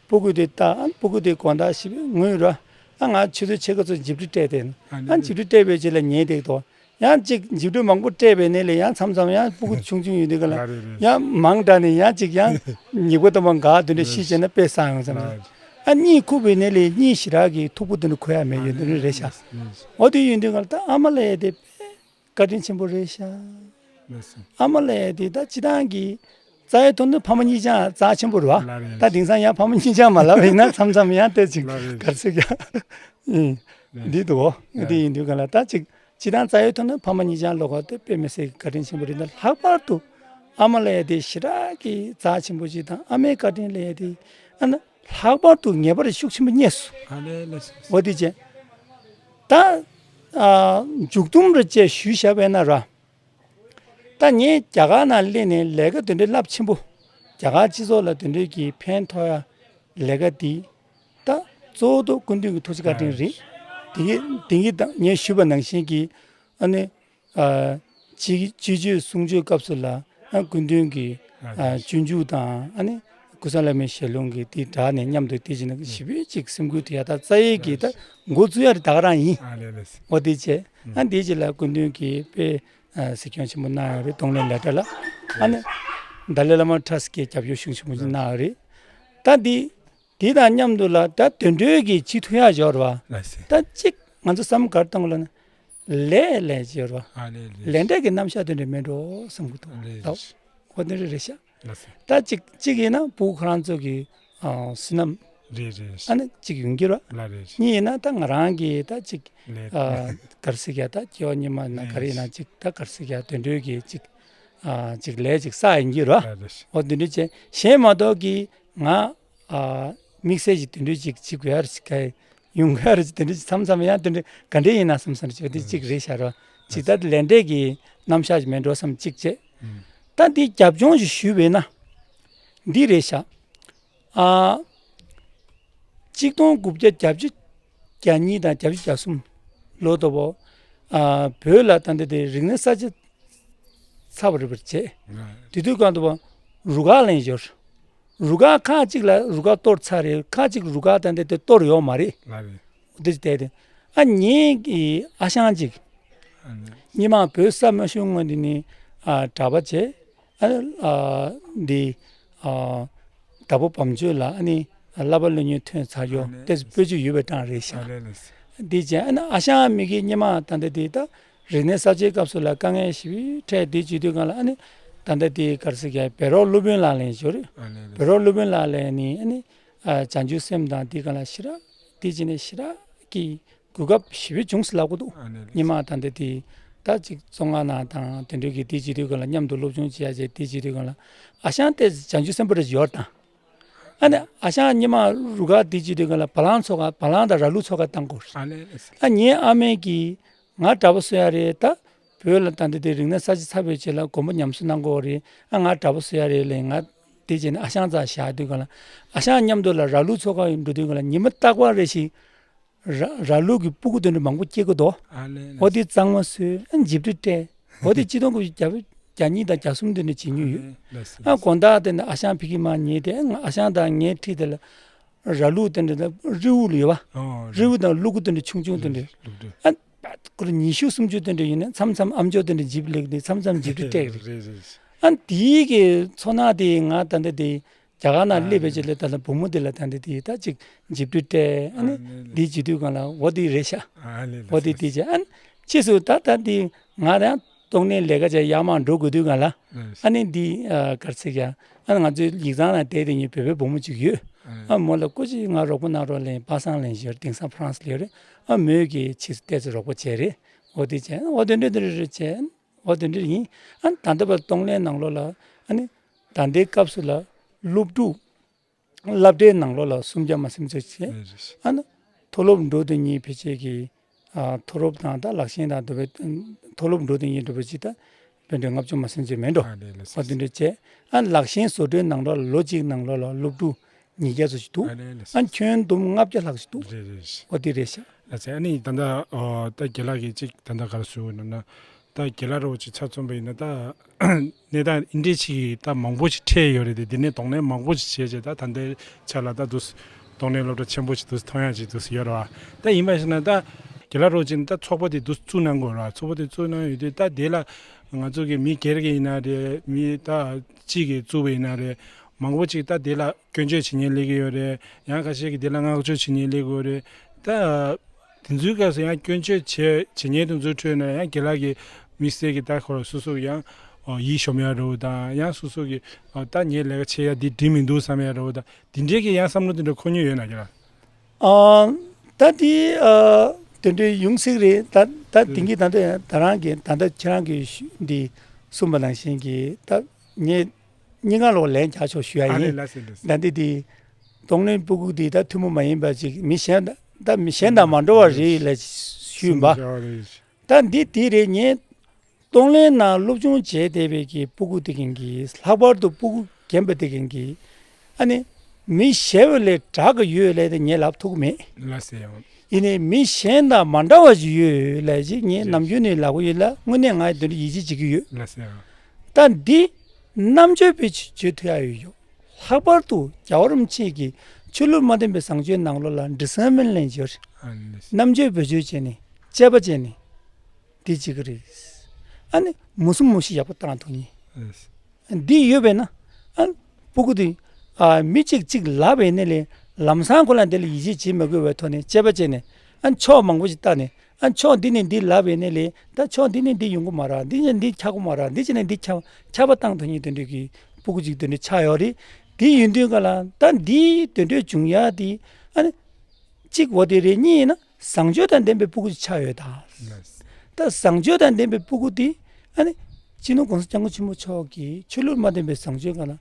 སྤུ་གུ་དེ་ལྟ། ཨ་སྤུ་གུ་དེ་དགོང་དག་ཞིག་ངུས་ར། ཨ་ང་ཆུ་ཚོད་ཕྱེད་ཀ་ཚོད་འཇིབ་རུ་སྤྲད་དེ། ཨ་ཨ་འཇིབ་རུ་སྤྲད་པའི་རྗེས་ལ་ཉལ་བསྡད་དོ། ཡང་ཅིག་འཇིབ་རུ་མང་པོ་སྤྲད་པའི་ནས་ལས་ཡང་མཚམས་མཚམས་ཡང་སྤུ་གུ་ཆུང་ཆུང་ཡོད་དུས་ག་ལ་ཡ་རེད་རེད། ཡང་མང་དྲགས་ནས་ཡང་ཅིག་ཡང་ཉིས་པ་དང་པོ་འགག་དེ་འདྲ་ཤི་བྱས་ན་དཔེ་བསགས་ཡོང་ཙམ་རེད། ཨ་གཉིད་ཁུག་པའི་ནས་ལས་གཉིད་ཞེ་དྲག་གི་མཐུག་པོ་དེ་འདྲ་ཁུག་ཡ་མེད་ཡོད་དེ་འདྲ་རེད་ཤག། འོ་དེ་ཡིན་དུས་ག་ལ་ད་ཨ་མ་ལ་ཡ་དེ་བཀའ་དྲིན་ཆེན་པོ་རེད་ཤག། ལགས་སོ། ཨ་མ་ལ་ཡ་དེ་ད་སྤྱི་བཏང་གི་རྩ་བའི་ཐོག་ནས་ཕ་མ་གཉིས་ཆ་རྩ་ཆེན་པོ་རེད་པ། ལགས་རེད། ད་དེང་སང་ཡང་ཕ་མ་གཉིས་ཆ་མ་ལབ་ཡིན་ན་མཚམས་མཚམས་ཡང་དེ་ཅིག་ལགས་རེད། ག་རེ་ཟེར་གྱི་ཨིན། ལགས། འདི་འདུག་གོ། ལགས། དེ་ཡིན་དུས་ག་ལ་ད་ཅིག་སྤྱི་བཏང་རྩ་བའི་ཐོག་ནས་ཕ་མ་གཉིས་ཆ་ལོགས་ཀ་དེ་དཔེ་མི་སྲིད་ཀྱི་བཀའ་དྲིན་ཆེན་པོ་རེད། ད་ལྷག་པར་དུ་ཨ་མ་ལ་ཡ་དེ་ཞེ་དྲག་གི་རྩ་ཆེན་པོ་ཅིག་དང་། ཨ་མའི་བཀའ་དྲིན་ལ་ཡ་དེ་ཨ་ན་ལྷག་པར་དུ་ངེས་པར་ཤུགས་ཆེན་པོ་རྙེད་སོང་། ཨ་ལས་ལས། འོ་དེ་བྱས། ད་ཨ་མཇུག་སྡོམ་རེ་བཅས་ཞུས་བཞག་པས་ན་ར། ད་ངས་རྒྱ་གར་ནང་སླེབས་ནས་ལས་ཀ་དེ་འདྲའི་རླབས་ཆེན་པོ། རྒྱ་གར་སྤྱི་ཚོགས་ལ་དེ་འདྲའི་གི་ཕན་ཐོགས་ཡ་ལས་ཀ་དེ། ད་གཙོ་བོ་དུ་སྐུ་མདུན་གྱི་ཐུགས་རྗེ་བཀའ་དྲིན་རེད། དེ་གི་དེ་གི་ད་ངས་ཞུས་པ་ནང་བཞིན་གྱི་ཨ་ནི། ཨ། སྤྱི་སྤྱི་སྤྱོད་གསུང་ཆོས་སྐབས་སུ་ལ། ཨ། སྐུ་མདུན་གྱི། ཨ། སྤྱོད་འཇུག་དང་། ཨ་ནི་ཀུན་བཟང་བླ་མའི་ཞལ་ལུང་གི་དེ་སྦྲགས་ནས་མཉམ་དུ་དེ་བྱས་ན་ཞེ་པོ་ཅིག་སེམས་འགུལ་ཐེབས་ཡ། ད་རྩ་ཡས་ཀྱི་ད་འགོ་བཙུགས་ཡ་རེད། ད་ག་རང་ཡིན། ཨ་ལས་ལས། འོ་དེ་བྱས། ཨ། དེ་རྗེས་ལ་སྐུ་མདུན་གྱིས་དཔེ། ཨ། གཟིགས་སྐྱོང་ཆེན་པོ་གནང་ཡོད་རེད། གཏོང་ལེན་ལས་གྲྭ་ལ། ཨ་ནི་ལྡ་ལི་བླ་མ་ཊ་སི་ཊི་གིས་རྒྱབ་སྐྱོར་ཤུགས་ཆེན་པོ་གནང་ཡོད་རེད། ད་འདི། དེ་དང་མཉམ་དུ་ལ་ད་དོན་གྲོས་ཀྱི་སྤྱི་འཐུས་ཡག་འབྱོར་བ། ལགས་སེ། ད་གཅིག་ང་ཚོ་བསམ་གར་བཏང་ལ་ན། ལས་ལས་འབྱོར་བ། ཨ་ལས་ལས། ལས་འབྲས་ཀྱི་རྣམ་གཞག་དོན་འགྲིག་མེད་འགྲོ་བསམ་གི་འདུག་ལས། ད་ཧོ་དོན་འགྲིག་རེད་ཤག་ལགས་སེ། ད་གཅིག་གཅིག་ཡིན་ན་ཕྲུ་གུ་ཁོ་རང་ཚོ་གི། ཨ། བསོད་ནམས། རེད་རེད། ཨ་ནི་གཅིག་ཡོང་གི་ར། ལ་རེད། གཉིས་ཡིན་ན་ད་ང་རང་གི་ད་གཅིག་ལས། ཨ། ག་རེ་ཟེར་གྱི་ཡ། ད་སྐྱེ་བ་སྔོན་མ་ན་ག་རེ་ཡིན་ན་གཅིག་ད་ག་རེ་ཟེར་གྱི་ཡ། དོན་གྲོས་ཀྱི་གཅིག་ཨ། གཅིག་ལས་གཅིག་བསགས་ཡིན་གྱི་ར། ལ་རེད། ཨོ་དེ་འདྲ་བྱས་གཞན་མ་གཏོགས་ཀྱི་ང་། ཨ། དམིགས་བསལ་གྱི་དེ་འདྲ་ཅིག་ཅིག་དགོས་ཡ་རེད། ཅིག་ག་ཡོང་དགོས་ཡ་རེད། ཅིག་དེ་འདྲ་ཅིག་མཚམས་མཚམས་ཡང་དེ་འདྲ་ག་འདྲ་ཡིན་ན་བསམ་བསམ་ཅིག་དེ་ཅིག་རེད་ཤག་ར། ཅིག་ད་ལས་འབྲས་ཀྱི་རྣམ་གཞག་ཅིག་མེད་འགྲོ་བསམ་ཅིག་བྱས། ད་འདི་རྒྱབ་ལྗོངས་ཅིག་ཞུས་པས་ན། འདི་རེད་ཤག་ཨ། གཅིག་སྟོང་དགུ་བརྒྱ་བརྒྱད་ཅུ་གྱ་གཉིས་དང་བརྒྱད་ཅུ་གྱ་གསུམ་ལོ་དོ་བོ། ཨ། བོད་ལ་ད་འདི་དེ་རིག་གནས་གསར་བརྗེ་ཚར་བ་རེད་པ་བྱས། དེ་དུས་གང་དུ་བ་རུ་ཁག་ལེན་ཞོར། རུ་ཁག་ཁག་ཅིག་ལ་རུ་ཁག་གཏོར་ཚར་རེད། ཁག་ཅིག་རུ་ཁག་ད་འདི་དེ་གཏོར་ཡོད་མ་རེད། ལ་རེད། འདི་བལྟས་ཏེ། ཨ། ངེད་ཀྱི་ཨ་ཞང་ཅིག་ཨ་ནི། སྔོན་མ་བོད་ས་མ་ཞུ་སྔོན་འདི་ནི། ཨ། གྲྭ་པ་བྱས། ཨ། ཨ། འདི། ཨ། དྭགས་པོ་བམ་ཆོས་ལ་ཨ་ནི་བསླབ་པ་སློབ་གཉེར་ཐོན་ཚར་ཡོད། ཨ་ནི། ཏེ་སྤོས་ཆུ་ཡོད་པའི་གྲངས་རེད་ཤག་ཨ་ལས་ལས། འདི་བྱས་ཨ་ནི་ཨ་ཞང་མི་གི་སྔོན་མ་ད་འདི་འདི་ད་རིག་གནས་གསར་བརྗེའི་སྐབས་སུ་ལ་དཀའ་ངལ་ཞེ་པོ་འཕྲད། འདི་བྱེད་དུས་གང་ལ་ཨ་ནི་ད་འདི་འདི་ག་རེ་ཟེར་གྱི་བེ་རོག་སློབ་དཔོན་ལགས་ལེན་ཞོར། ཨ་ལས་ལས། བེ་རོག་སློབ་དཔོན་ལགས་ལེན་ནི་ཨ་ནི། ཨ། བྱང་ཆུབ་སེམས་དང་འདི་གང་ལ་ཞེ་དྲག་འདི་བྱས་ནས་ཞེ་དྲག་གི་གོ་སྐབས་ཞེ་པོ་བྱུང་ཟེར་ལབ་གི་འདུག་ཨ་ནི། སྔོན་མ་ད་འདི་དེ་ད་ཅིག་བཙོན་ཁང་ནང་དང་དེ་འདྲའི་གི་དེ་བྱེད་དུས་སྒང་ལ་མཉམ་དུ་སློབ་སྦྱོང་བྱེད་ཡ་བྱས། དེ་བྱེད་དུས་སྒང་ལ་ཨ་ཞང་ཏེ་བྱང་ཆུབ་སེམས་དཔའ་རེ་ཡོད་དང་། ཨ་ནི་ཨ་ཞང་སྔོན་མ་རུ་ཁག་དེ་བྱེད་དུས་སྒང་ལ་བ་ལང་ཚོ་ཁག་བ་ལང་དང་ར་ལུག་ཚོ་ཁག་བཏང་དགོས། ཨ་ལས་ལས། ཨ་ངའི་ཨ་མས་ཀྱིས་ང་གྲྭ་པ་བཟོ་ཡ་རེད། ད་བོད་ལ་ད་འདི་དེ་རིག་གནས་གསར་བརྗེ་ཚར་བའི་རྗེས་ལ་དགོན་པ་ཉམས་གསོ་གནང་དགོས་རེད། ཨ་ང་གྲྭ་པ་བཟོ་ཡ་རེད་ལབ། ང་དེ་བྱས་ནས་ཨ་ཞང་རྩར་བཞག་དུས་སྒང་ལ་ཨ་ཞང་མཉམ་དུ་ལ་ར་ལུག་ཚོ་ཁག་འགྲོ་དུས་སྒང་ལ་ཉི་མ་རྟག་པར་རེ་ཞིག་ར་ར་ལུག་གི་སྤུ་གུ་དེ་འདྲ་མང་པོ་སྐྱེ་གི་འདུག་ཨ་ལས་ལས། འོ་དེ་གཙང་མ་བཟོས། ཨ་འཇིབ་རི་སྤྲད། འོ་དེ་གཅིག་སྟོང་དགུ་བརྒྱ་བརྒྱ་གཉིས་དང་གྱ་གསུམ་དེ་འདྲ་བྱེད་མྱོང་ཡོད། ཨ་ལས་ལས། ཨ་དགོང་དག་དེ་འདྲ་ཨ་ཞང་ཕ་གི་མ་ཉལ་ཏེ། ཨ་ང་ཨ་ཞང་དང་ངའི་འཁྲིས་དེ་ལ་ར་ལུག་དེ་འདྲ་ལ་རི་བོ་ལ་ཡོད་པ། ཨོ་རི་བོ་དང་ལུ་གུ་དེ་འདྲ་ཆུང་ཆུང་དེ་འདྲ། ལུག་འདྲ། ཨ་ཁོ་ར་ཉི་ཤུ་སུམ་ཅུ་དེ་འདྲ་ཡིན་ན་མཚམས་མཚམས་ཨམ་ཅོག་དེ་འདྲ་འཇིབ་ལེགས་ཏེ་མཚམས་མཚམས་འཇིབ་རི་སྤྲད་རེད། རེད་རེད། ཨ་དེའི་གི་ཚོར་སྣང་དེ་ང་ད་ལྟ་དེ། རྒྱ་གར་ནང་ཨ་སླེབས་པའི་རྗེས་ལ་ད་ལྟ་བུ་མོ་དེ་ལ་ད་ལྟ་དེ་ད་ཅིག་འཇིབ་རི་སྤྲད། ཨ་ནི་ཨ་ནི་འདི་བྱེད་དུས་སྒང་ལ་འོ་དེ་རེད་ཤག་ཨ་ནི་འོ་དེ་དེ་བྱས། ཨ་ནི་ཕྱིས་སུ་ད་ད་དེ་ང་རང་གཏོང་ལེན་ལས་ཀ་བྱས་ཡར་མར་འགྲོ་དགོས་དུས་སྒང་ལ། ཨ་ནི་འདི་ཨ་ག་རེ་ཟེར་ཡ། ཨ་ནི་ང་ཚོའི་ཡིག་ཚང་ནང་བསྡད་དེ་ངའི་བོད་པའི་བུ་མོ་ཅིག་ཡོད། ཨ་མོ་ལ་སྐུ་མཁྱེན་ང་རོགས་པ་གནང་རོགས་ལབ། པ་སངས་ལབ་ཞོར་དེང་སང་ཧྥ་རན་སི་ལ་ཡོད་རེད། ཨ་མོས་ཀྱིས་ཕྱིས་སུ་ཏོག་ཙམ་རོགས་པ་བྱས་རེད། འོ་དེ་བྱས། འོ་དེ་འདྲ་དེ་འདྲ་རེད་བྱས། འོ་དེ་འདྲ་ཡིན། ཨ་ནི་ད་ལྟ་བར་གཏོང་ལེན་ནང་ལོགས་ལ་ཨ་ནི་ད་ལྟའི་སྐབས་སུ་ལ་སློབ་ཕྲུག་སློབ་གྲྭའི་ནང་ལོགས་ལ་སུམ་བརྒྱ་མ་ཟིན་ཙམ་བྱས། ཨ་ནི་མཐོ་སློབ་འགྲོ་དུས་ངེད་ཕལ་ཆེར་གྱི་ཨ་མཐོ་སློབ་དང་ད་ལག་ཤེས་དང་དུ་བའི་མཐོ་སློབ་འགྲོ་དུས་ངེད་འགྲོ་བ་ཅིག་ད་བོད་འགྲོ་ལྔ་བཅུ་མ་ཟིན་ཙམ་མེད་འགྲོ། ཨ་ལས་ལས། འོ་དེ་འདྲ་བྱས། ཨ་ནི་ལག་ཤེས་བཟོ་གྲྭའི་ནང་ལོགས་ལ་ལོ་གཅིག་ནང་ལོགས་ལ་སློབ་ཕྲུག་ཉིས་བརྒྱ་ཙམ་ཞིག་འདུག་ཨ་ལས་ལས། ཨ་ནི་ཁྱོན་བསྡོམས་ལྔ་བརྒྱ་ལྷག་ཞིག་འདུག་རེད་རེད། འོ་དེ་རེད་ཤག་ལགས་སེ། ཨ་ནི་ད་ལྟ་ཨོ་ད་རྒན་ལགས་ཀྱིས་ཅིག་ད་ལྟ་ག་རེ་ཞུ་དགོས་ན་ན། ད་རྒན་ལགས་རོགས་ཅིག་ཆ་མཚོན་པ་ཡིན་ན་ད། གནས་སྟངས་འདི་འདྲ་ཅིག་ད་མང་པོ་ཞིག་འཕྲད་ཡོད་རེད་དེ། འདི་ནས་གདོང་ལེན་མང་པོ་ཞིག་བྱས་རྗེས་ད་ད་ལྟའི་ཆ་ལ་ད་འདུག་གདོང་ལེན་སློབ་གྲྭ་ཆེན་པོ་ཞིག་འདུག་མཐོང་ཡག་ཅིག་འདུག་ཡོད་རེད་བ། ད་ཡིན་པ་ཞིག་ན་ད་རྒན་ལགས་རོགས་ཅིག་ད་ཚོགས་པ་དེ་འདུག་བཙུགས་གནང་དགོས་རེད་བ། ཚོགས་པ་དེ་བཙུགས་གནང་ཡོད་དུས་ད་དེ་ལ་ང་ཚོ་གི་མི་སྒེར་གྱི་ཡིན་ན་རེད། མི་ད་གཅིག་གིས་བཙུགས་པ་ཡིན་ན་རེད། མང་པོ་ཅིག་ད་དེ་ལ་སྐྱོན་བརྗོད་བྱེད་མཁན་སླེབས་ཀྱི་ཡོད་རེད། ཡང་ཁ་ཤས་ཀྱིས་དེ་ལ་བསྔགས་བརྗོད་བྱེད་མཁན་སླེབས་ཀྱི་ཡོད་རེད། ད་དེ་ཚོའི་སྐབས་སུ་ཡང་སྐྱོན་བརྗོད་བྱེད་བྱེད་མཁན་དེ་ཚོའི་ཁྲོད་ནས་ཡང་རྒན་ལགས་ཀྱི་དམིགས་བསལ་གྱི་ད་ཁོ་རང་སོ་སོ་ཡང་ཨོ་ཡིད་ཤོམ་ཡ་རེད་དང་། ཡང་སོ་སོ་གི་ཨོ་ད་ངའི་ལས་ཀ་བྱེད་ཡ་འདི་འགྲིག་མི་འདུག་བསམ་ཡ་རེད་དང་། དེ་འདྲའི་གི་ཡང་བསམ་བློ་དེ་འདྲ་འཁོར་མྱོང་ཡོད་ན་རྒན་ལགས། ཨ། ད་དེ་ཨ་དེ་འདྲའི་ཡོང་སྲིད་རེད། ད་ད་དེང་གི་ད་ལྟ་ད་རང་གི་ད་ལྟ་ཁྱེད་རང་གི་ཞུ་འདི་གསུངས་པ་ནང་བཞིན་གྱི་ད་ངས་སྙིང་ག་ལོག་ལན་རྒྱག་ཆོག་ཞུ་ཡ་ཨ་ཡིན། ལས་ལ་ཟེར་འདུག་ད་འདི་དེ་གདོང་ལེན་སྤུ་གུ་འདི་ད་ཐུན་མོང་མ་ཡིན་པ་ཅིག་མི་གཞན་ད་ད་མི་གཞན་དང་མ་འདྲ་བ་རེད་ལ་ཞུས་པ། ད་འདི་དེ་རེད། ངས་ གཏོང་ལེན་ནང་སློབ་སྦྱོང་བྱས་བསྡད་པའི་གི་སྤུ་གུ་དེ་གིན་གི་ལྷག་པར་དུ་སྤུ་གུ་རྒན་པ་དེ་གིན་གི་ཨ་ནི་མི་གཞན་པ་ལས་དྲག་གི་ཡོད་ལས་དེ་ངས་ལབ་ཐུབ་ཀྱི་མེད། ལགས་སེ་ཡང་། ཡིན་ནའི་མི་གཞན་དང་མ་འདྲ་བ་ཞིག་ཡོད་ལས་ཅིག་ངས་ནམ་རྒྱུན་ནས་ལབ་ཀྱི་ཡོད་ལ། དངོས་གནས་ང་ཡི་དོན་དུ་ཡིད་ཆེས་བྱེད་ཀྱི་ཡོད། ལགས་སེ་ཡང་། ད་འདི་རྣམ་དཔྱོད་པའི་ཆ་བརྗོད་ཐུབ་ཡ་ཡོད་ཡོད། ལྷག་པར་དུ་རྒྱལ་བ་རིན་པོ་ཆེ་གིས་ཆོས་ལུགས་མ་མཐུན་པའི་བཟང་སྤྱོད་ནང་ལོགས་ལ་འདྲི་སེམས་ལེན་བྱོས། ཨ་ནི། རྣམ་དཔྱོད་བེད་སྤྱོད་བྱས་ནས་དཔྱད་པ་བྱས་ནས་འདི་བྱེད་ཀྱི་རེད། ཨ་ནི་མུ་སུམ་མུ་ཤི་ཡག་པོ་བཏང་ཐུབ་ནི། ཨ་ནི། འདི་ཡོད་པས་ན། ཨ། སྤུ་གུ་དེ། ཨ། མི་གཅིག་གཅིག་ལབ་པའི་ནས་ལས་ལམ་སང་ཁོ་ལ་འདི་ལ་ཡིད་ཆེས་བྱེད་མ་དགོས་པའི་ཐོག་ནས་དཔྱད་པ་བྱས་ནས། ཨ། ཕྱོགས་མང་པོ་ཞིག་བལྟས་ནས། ཨ། ཕྱོགས་འདི་ནས་འདི་ལབ་པའི་ནས་ལས་ད་ཕྱོགས་འདི་ནས་འདི་ཡོང་གི་མ་རེད། འདི་ནས་འདི་ཆགས་ཀྱི་མ་རེད། འདི་བྱས་ནས་འདི་ཆགས་ཆགས་པ་བཏང་ཐུབ་མཁན་དེ་འདྲ་གི་སྤུ་གུ་ཅིག་དེ་འདྲ་ཆགས་ཡོད་རེད། དེ་ཡིན་དུས་ག་ལ་ད་འདི་དེ་འདྲ་བྱུང་ཡ་དེ། ཨ་ནི། གཅིག་འོ་དེ་རེད། གཉིས་ཡིན་ན་བཟང་སྤྱོད་དང་ལྡན་པའི་སྤུ་གུ་ཅིག་ཆགས་ཡོད་ད། ལགས། ད་བཟང་སྤྱོད་དང་ལྡན་པའི་སྤུ་གུ་དེ། ཨ་ནི། སྤྱི་ནོར་༸གོང་ས་༸སྐྱབས་མགོན་ཆེན་པོ་མཆོག་གིས་ཆོས་ལུགས་མ་མཐུན་པའི་བཟང་སྤྱོད་སྒང་ལ་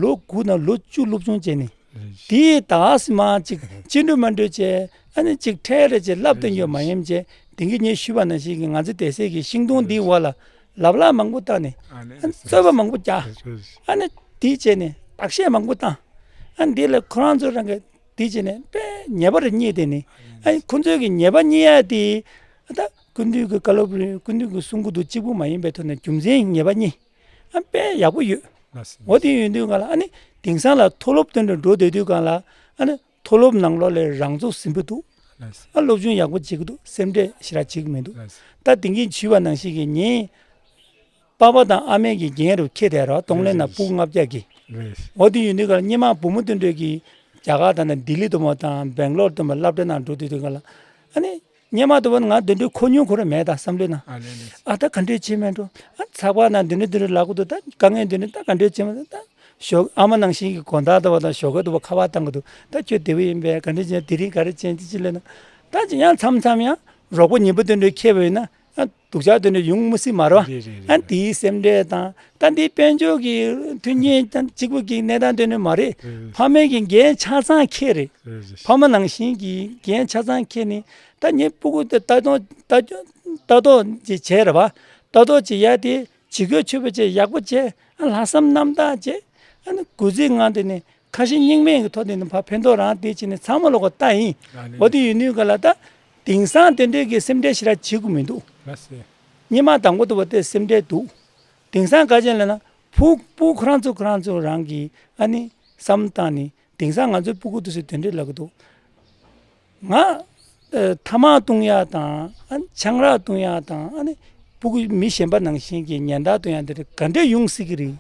ལོ་དགུ་ནས་ལོ་བཅུ་སློབ་སྦྱོང་བྱས་ནས། ལགས། དེའི་ད་སི་མ་ཅིག་ཅི་འགྲོ་མ་འགྲོ་བྱས། ཨ་ནི་ཅིག་ཁྲལ་རེ་བྱས་ལབ་སྟེ་ཡོད་མ་ཡིན་བྱས། དེང་གི་ངས་ཞུས་པ་ནང་བཞིན་གྱི་ང་ཚོ་སྡེ་སྲིད་ཀྱི་ཤིང་སྡོང་འདིའི་འོག་ལ་ལབ་ལབ་མང་པོ་བཏང་ནས། ཨ་ནི། ཨ་ནི་རྩོད་པ་མང་པོ་རྒྱག་ཨ་ནི་དེ་བྱས་ནས་བརྟག་དཔྱད་མང་པོ་བཏང་། ཨ་ནི་དེ་ལ་ཁོ་རང་ཚོ་རང་གི་དེ་བྱས་ནས་དཔེ་ཉེས་པ་རེ་རྙེད་དེ་ནི། ཨ་ནི་ཁོ་ཚོས་ཀྱི་ཉེས་པ་རྙེད་ཡ་དེ། ད་སྐུ་མདུན་གྱི་བཀའ་སློབ་རེད། སྐུ་མདུན་གྱིས་གསུང་གི་འདུག་གཅིག་པུ་མ་ཡིན་པའི་ཐོག་ནས་རྒྱུ་མཚན་ཉེས་པ་རྙེད། ཨ་དཔེ་ཡག་པོ་ཡོད། ལགས་སོ། འོ་དེ་ཡོད་དུས་གང་ལ་ཨ་ནི་དེང་སང་ལ་མཐོ་སློབ་དོན་དུ་འགྲོ་བསྡད་དུས་གང་ལ་ཨ་ནི་མཐོ་སློབ་ནང་ལོགས་ལས་རང་ཚུགས་ཟིན་པོ་འདུག་ལགས་སོ། ཨ་སློབ་སྦྱོང་ཡག་པོ་བྱེད་ཀྱི་འདུག་སེམས་ཁྲལ་ཞེ་དྲག་བྱེད་ཀྱི་མི་འདུག་ལགས་སོ། ད་དེང་གི་ཞུས་པ་ནང་བཞིན་གྱི་ངས། པ་ཕ་དང་ཨ་མའི་གི་འགན་རུ་འཁྱེར་བསྡད་རོགས། གཏོང་ལེན་ནང་རེད། སྤུ་གུ་ལྔ་བརྒྱ་གི། རེད། འོ་དེ་ཡིན་དུས་ག་ལ་སྔོན་མ་བུ་མོ་དེ་འདྲས་ཀྱིས་རྒྱ་གར་དང་ན་ལྡི་ལི་དུ་མ་དང་སྦེང་ལོར་དུ་མ་སློབ་གྲྭ་ནང་འགྲོ་དུས་དུས་ག་ལ། ཨ་ནི་སྔོན་མ་དུ་མ་ང་དེ་འདྲས་ཁོ་ཉུང་ཁོ་ར་མེད་ད་བསམ་བློའི་ནང་། ཨ་ནི་ནི། ཨ་ད་ག་འདྲས་བྱེད་མེད་འགྲོ། ཨ་ཚགས་པར་ནང་དེ་འདྲས་དེ་འདྲས་ལབ་གི་འདུག་ད་དཀའ་ངལ་དེ་འདྲས་ད་ག་འདྲས་བྱེད་མ་ད། ཞོགས་ཨ་མ་ནང་བཞིན་གྱི་དགོང་དག་དུ་བ་དང་ཞོགས་ཀ་དུ་བ་ཁ་པར་བཏང་གི་འདུག་ད་ཁྱོད་བདེ་པོ་ཡིན་པས། ག་འདྲས་བྱེད། དེ་རིང་ག་རེ་བྱེད་ཅི་ཅི་ལབ་ན། ད་ཅི་ཡང་མཚམས་མཚམས་ཡང་རོགས་པ་ཉེ་པོ་དེ་འདྲས་འཁྱེར་བ་ཡིན་ན། ཨ་སྡུག་ཅག་དེ་འདྲ་ཡོང་མི་སྲིད་མ་རེད་བ། རེད་རེད་རེད། ཨ་དེའི་སེམས་ཁྲལ་དང་། ད་འདི་དཔལ་འབྱོར་གྱི་མཐུན་རྐྱེན་དང་གཅིག་པུ་གི་གནས་སྟངས་དེ་འདྲ་མ་རེད། རེད་རེད། ཕ་མའི་གི་འགན་ཆ་ཚང་འཁྱེར་རེད། རེད་རེད། ཕ་མ་ནང་བཞིན་གྱི་འགན་ཆ་ཚང་འཁྱེར་ནས་ད་ངའི་སྤུ་གུ་དེ་ལྟ་རྟོག་ལྟ་ལྟ་རྟོག་ཅིག་བྱས་རེད་བ། ལྟ་རྟོག་ཅིག་ཡ་དེ་ཇི་དགོས་ཆོས་པ་བྱས། ཡག་པོ་བྱས། ཨ་ལྷག་བསམ་རྣམ་དག་བྱས། ཨ་ནི་གུས་བརྩི་ངང་དེ་ནས། ཁ་ཞེ་གཉིས་མེད་ཀྱི་ཐོག་དེ་ནི་ཕར་ཕན་ཐོགས་རང་དེ་བྱས་ནས་ཚང་མ་ལོག་ག་ལྟ་ཡིན། ཨ་ནི། འོ་དེ་ཡིན་དུས་ག་ལ་ད་དེང་སང་དེ་འདྲའི་གི་སེམས་ཁྲལ་ཞེ་དྲག་བྱེད་དགོས་མི་འདུག་ལགས་སེ། སྔོན་མ་དང་པོ་དུ་བ་དེ་སེམས་ཁྲལ་འདུག་དེང་སང་ག་ཅན་ལ་ན་ཕུག་ཕུག་ཁོ་རང་ཚོ་ཁོ་རང་ཚོ་རང་གི་ཨ་ནི་བསམ་བཏང་ནས། དེང་སང་ང་ཚོའི་སྤུ་གུ་དེ་ཚོས་དེ་འདྲའི་ལབ་གི་འདུག་ང་ཨ་ཐ་མག་བཏུང་ཡག་དང་། ཨ་ནི་ཆང་རག་བཏུང་ཡག་དང་། ཨ་ནི་སྤུ་གུ་མི་གཞན་པ་ནང་བཞིན་གྱི་ཉེན་བརྡ་བཏང་ཡག་འདི་རིགས་ག་འདྲས་ཡོང་སྲིད་ཀྱི་རེད།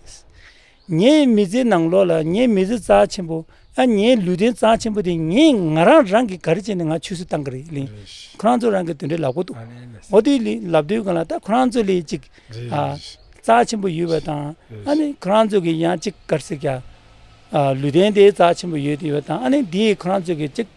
ངའི་མི་ཚེའི་ནང་ལོགས་ལ་ངའི་མི་ཚེ་རྩ་ཆེན་པོ། ཨ་ངའི་ལུས་རྟེན་རྩ་ཆེན་པོ་དེ་ངས་ང་རང་རང་གིས་ག་རེ་བྱས་ནས་ང་ཆུད་ཟོས་བཏང་གི་རེད་ལིང་། རེད། ཁོ་རང་ཚོ་རང་གིས་དེ་འདྲས་ལབ་གོ་འདུག་ཨ་ནི་ལགས། འོ་དེ་ལི་ལབ་དུས་གང་ལ་ད་ཁོ་རང་ཚོ་ལི་ཅིག་རེད། ཨ་རེད། རྩ་ཆེན་པོ་ཡོད་པ་དང་། རེད། ཨ་ནི་ཁོ་རང་ཚོ་གི་ཡང་ཅིག་ག་རེ་ཟེར་གྱ། ཨ་ལུས་རྟེན་དེ་རྩ་ཆེན་པོ་ཡོད་དེ་ཡོད་དང་། ཨ་ནི་དེ་ཁོ་རང་ཚོ་གི་ཅིག་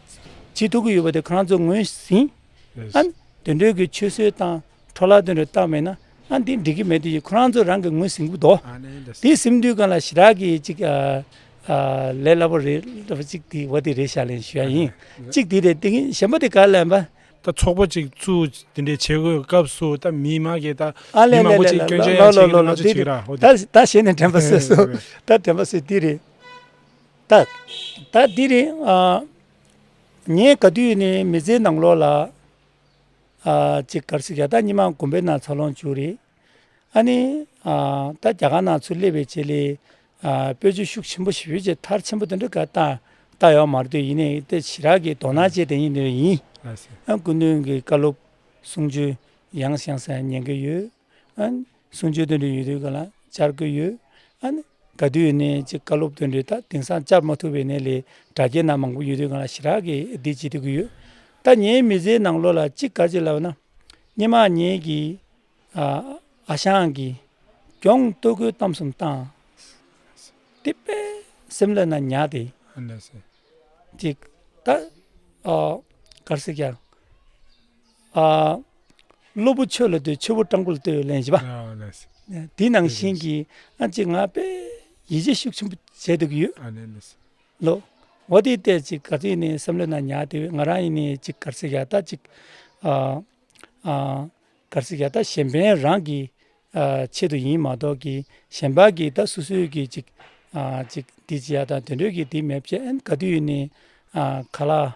བྱེད་ཐུབ་ཀྱི་ཡོད་པ་དེ་ཁོ་རང་ཚོ་ངོས་ཟིན། རེད། ཨ་ནི་དེ་འདྲའི་གི་ཆུད་ཟོས་དང་འཕྲོ་བརླག་དེ་འདྲ་བཏང་མེད་ན། ཨ་འདི་འགྲིག་གི་མེད་དུས་ཁོ་རང་ཚོ་རང་གི་ངོས་ཟིན་གི་འདུག་ཨ་ནི་འདི། དེ་ཟིན་དུས་གང་ལ་ཞེ་དྲག་གི་ཅིག་ཨ་ཨ་ལས་སླ་པོ་རེད་ལབ་ཅིག་དེ་འོ་དེ་རེད་ཤག་ལན་ཞུ་ཡ་ཡིན། ཨ་ནི། ཅིག་དེ་རེད། དེ་གཞན་པ་དེ་ག་ལབ་པ། ད་ཚོགས་པ་ཅིག་བཙུགས་དེ་འདྲའི་བྱེད་དགོས་སྐབས་སུ། ད་མི་མང་གིས་ད་ཨ་ལས་མི་མང་པོ་ལས་ཅིག་ལས་སྐྱོན་ལ་བརྗོད་ལ་བྱེད་ལ་ཀྱི་ལ་ང་ཚོ་དེ་བྱེད་ཀྱི་རེད། འོ་དེ། ད་ད་གཞན་ནས་དྲན་པ་གསོས་སོ། ད་དྲན་པ་གསོས་དེ་རེད། ད་ད་དེ་རེད། ཨ་ངས་ག་དུས་ནས་མི་ཚེའི་ནང་ལོགས་ལ། ཨ་ཅིག་ག་རེ་ཟེར་གྱ། ད་སྔོན་མ་དགོན་པའི་ནང་འཚར་ལོངས་བྱུང་རེད། ཨ་ནི་ཨ་ད་རྒྱ་གར་ནང་ཚུར་སླེབས་པའི་རྗེས་ལ། ཨ་དཔེ་ཆ་ཤུགས་ཆེན་པོ་ཞེ་པོ་ཅིག་མཐར་ཕྱིན་པ་དེ་འདྲ་ག་ལྟ་ལྟ་ཡོད་མ་རེད་དེ། ཡིན་ནའི་དེ་ཞེ་དྲག་གི་དོ་སྣང་བྱས་དེ་ཡིན་དེ་ཡིན། ལགས་སོ། ཨ་སྐུ་མདུན་གྱི་བཀའ་སློབ་གསུང་ཆོས་ཡང་ཡང་སེ་ཉན་གྱི་ཡོད། ཨ་གསུང་ཆོས་དེ་འདྲ་ཡོད་དུས་ག་ལ་བཅར་གྱི་ཡོད། ཨ་ནི་ག་དུས་ནས་ཅིག་བཀའ་སློབ་དེ་འདྲ་ད་དེང་སང་བཅར་མ་ཐུབ་པའི་ནས་ལས་དྲ་རྒྱའི་ནང་མང་པོ་ཡོད་དུས་ག་ལ་ཞེ་དྲག་གི་འདི་བྱེད་ཐུབ་ཀྱི་ཡོད། ད་ངའི་མི་ཚེའི་ནང་ལོགས་ལ་ཅིག་ག་ཅིག་ལབ་ན། སྔོན་མ་ངེད་ཀྱི་ཨ་ཨ་ཞང་གིས་གྱོང་ལྟོ་གོས་གཏམ་གསུམ་བཏང་། དེ་དཔེ་སེམས་ལ་ན་ཉར་ཏེ། ཨ་ལགས་སེ། ཅིག་ད་ཨ་ག་རེ་ཟེར་གྱ། ཨ་གློ་བུར་ཆོས་ལ་ལྟོས། ཆོས་པོ་སྤྲང་པོ་ལ་ལྟོས་ལན་བཞི་པ། ཨ་ལགས་སེ། དེ་ནང་བཞིན་གྱི་ཨ་ཅིག་ང་དཔེ་ཡིད་ཆེས་ཤུགས་ཆེན་པོ་བྱས་འདུག་ཡོད། ཨ་ལགས་སེ། ལོ། འོ་དེ་ལྟས་ཅིག་ག་ཚོད་ཡིན་ནའི་བསམ་བློ་ན་ཉར་ཏེ། ང་རང་ཡིན་ནའི་ཅིག་ག་རེ་ཟེར་གྱ། ད་ཅིག་ཨ་ཨ་ག་རེ་ཟེར་གྱ། ད་གཞན་ཕན་རང་གི་ ཨ་ཆེད་དུ་ཡིན་མ་གཏོགས་ཀྱི་གཞན་པ་གི་ད་སོ་སོའི་གི་ཅིག་ཨ་ཅིག་འདི་བྱེད་ཡ་དང་དེ་འདྲའི་གི་འདི་མེད་བྱས། ཨ་ནི་ག་དུས་ཡིན་ནའི་ཨ་ཁ་ལག་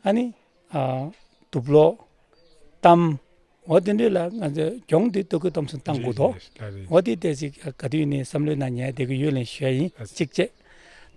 ཨ་ནི་ཨ་དུག་ལོག་གཏམ། འོ་དེ་འདྲའི་ལ་ང་ཚོས་གྱོང་དེ་ལྟོ་གོས་གཏམ་གསུམ་བཏང་དགོས་དོ། རེད་རེད་རེད། འོ་དེ་ལྟས་ཅིག་ག་དུས་ནས་བསམ་བློའི་ནང་ཉར་བསྡད་ཀྱི་ཡོད་ལན་ཞུ་ཡ་ཡིན། ལགས་སོ། གཅིག་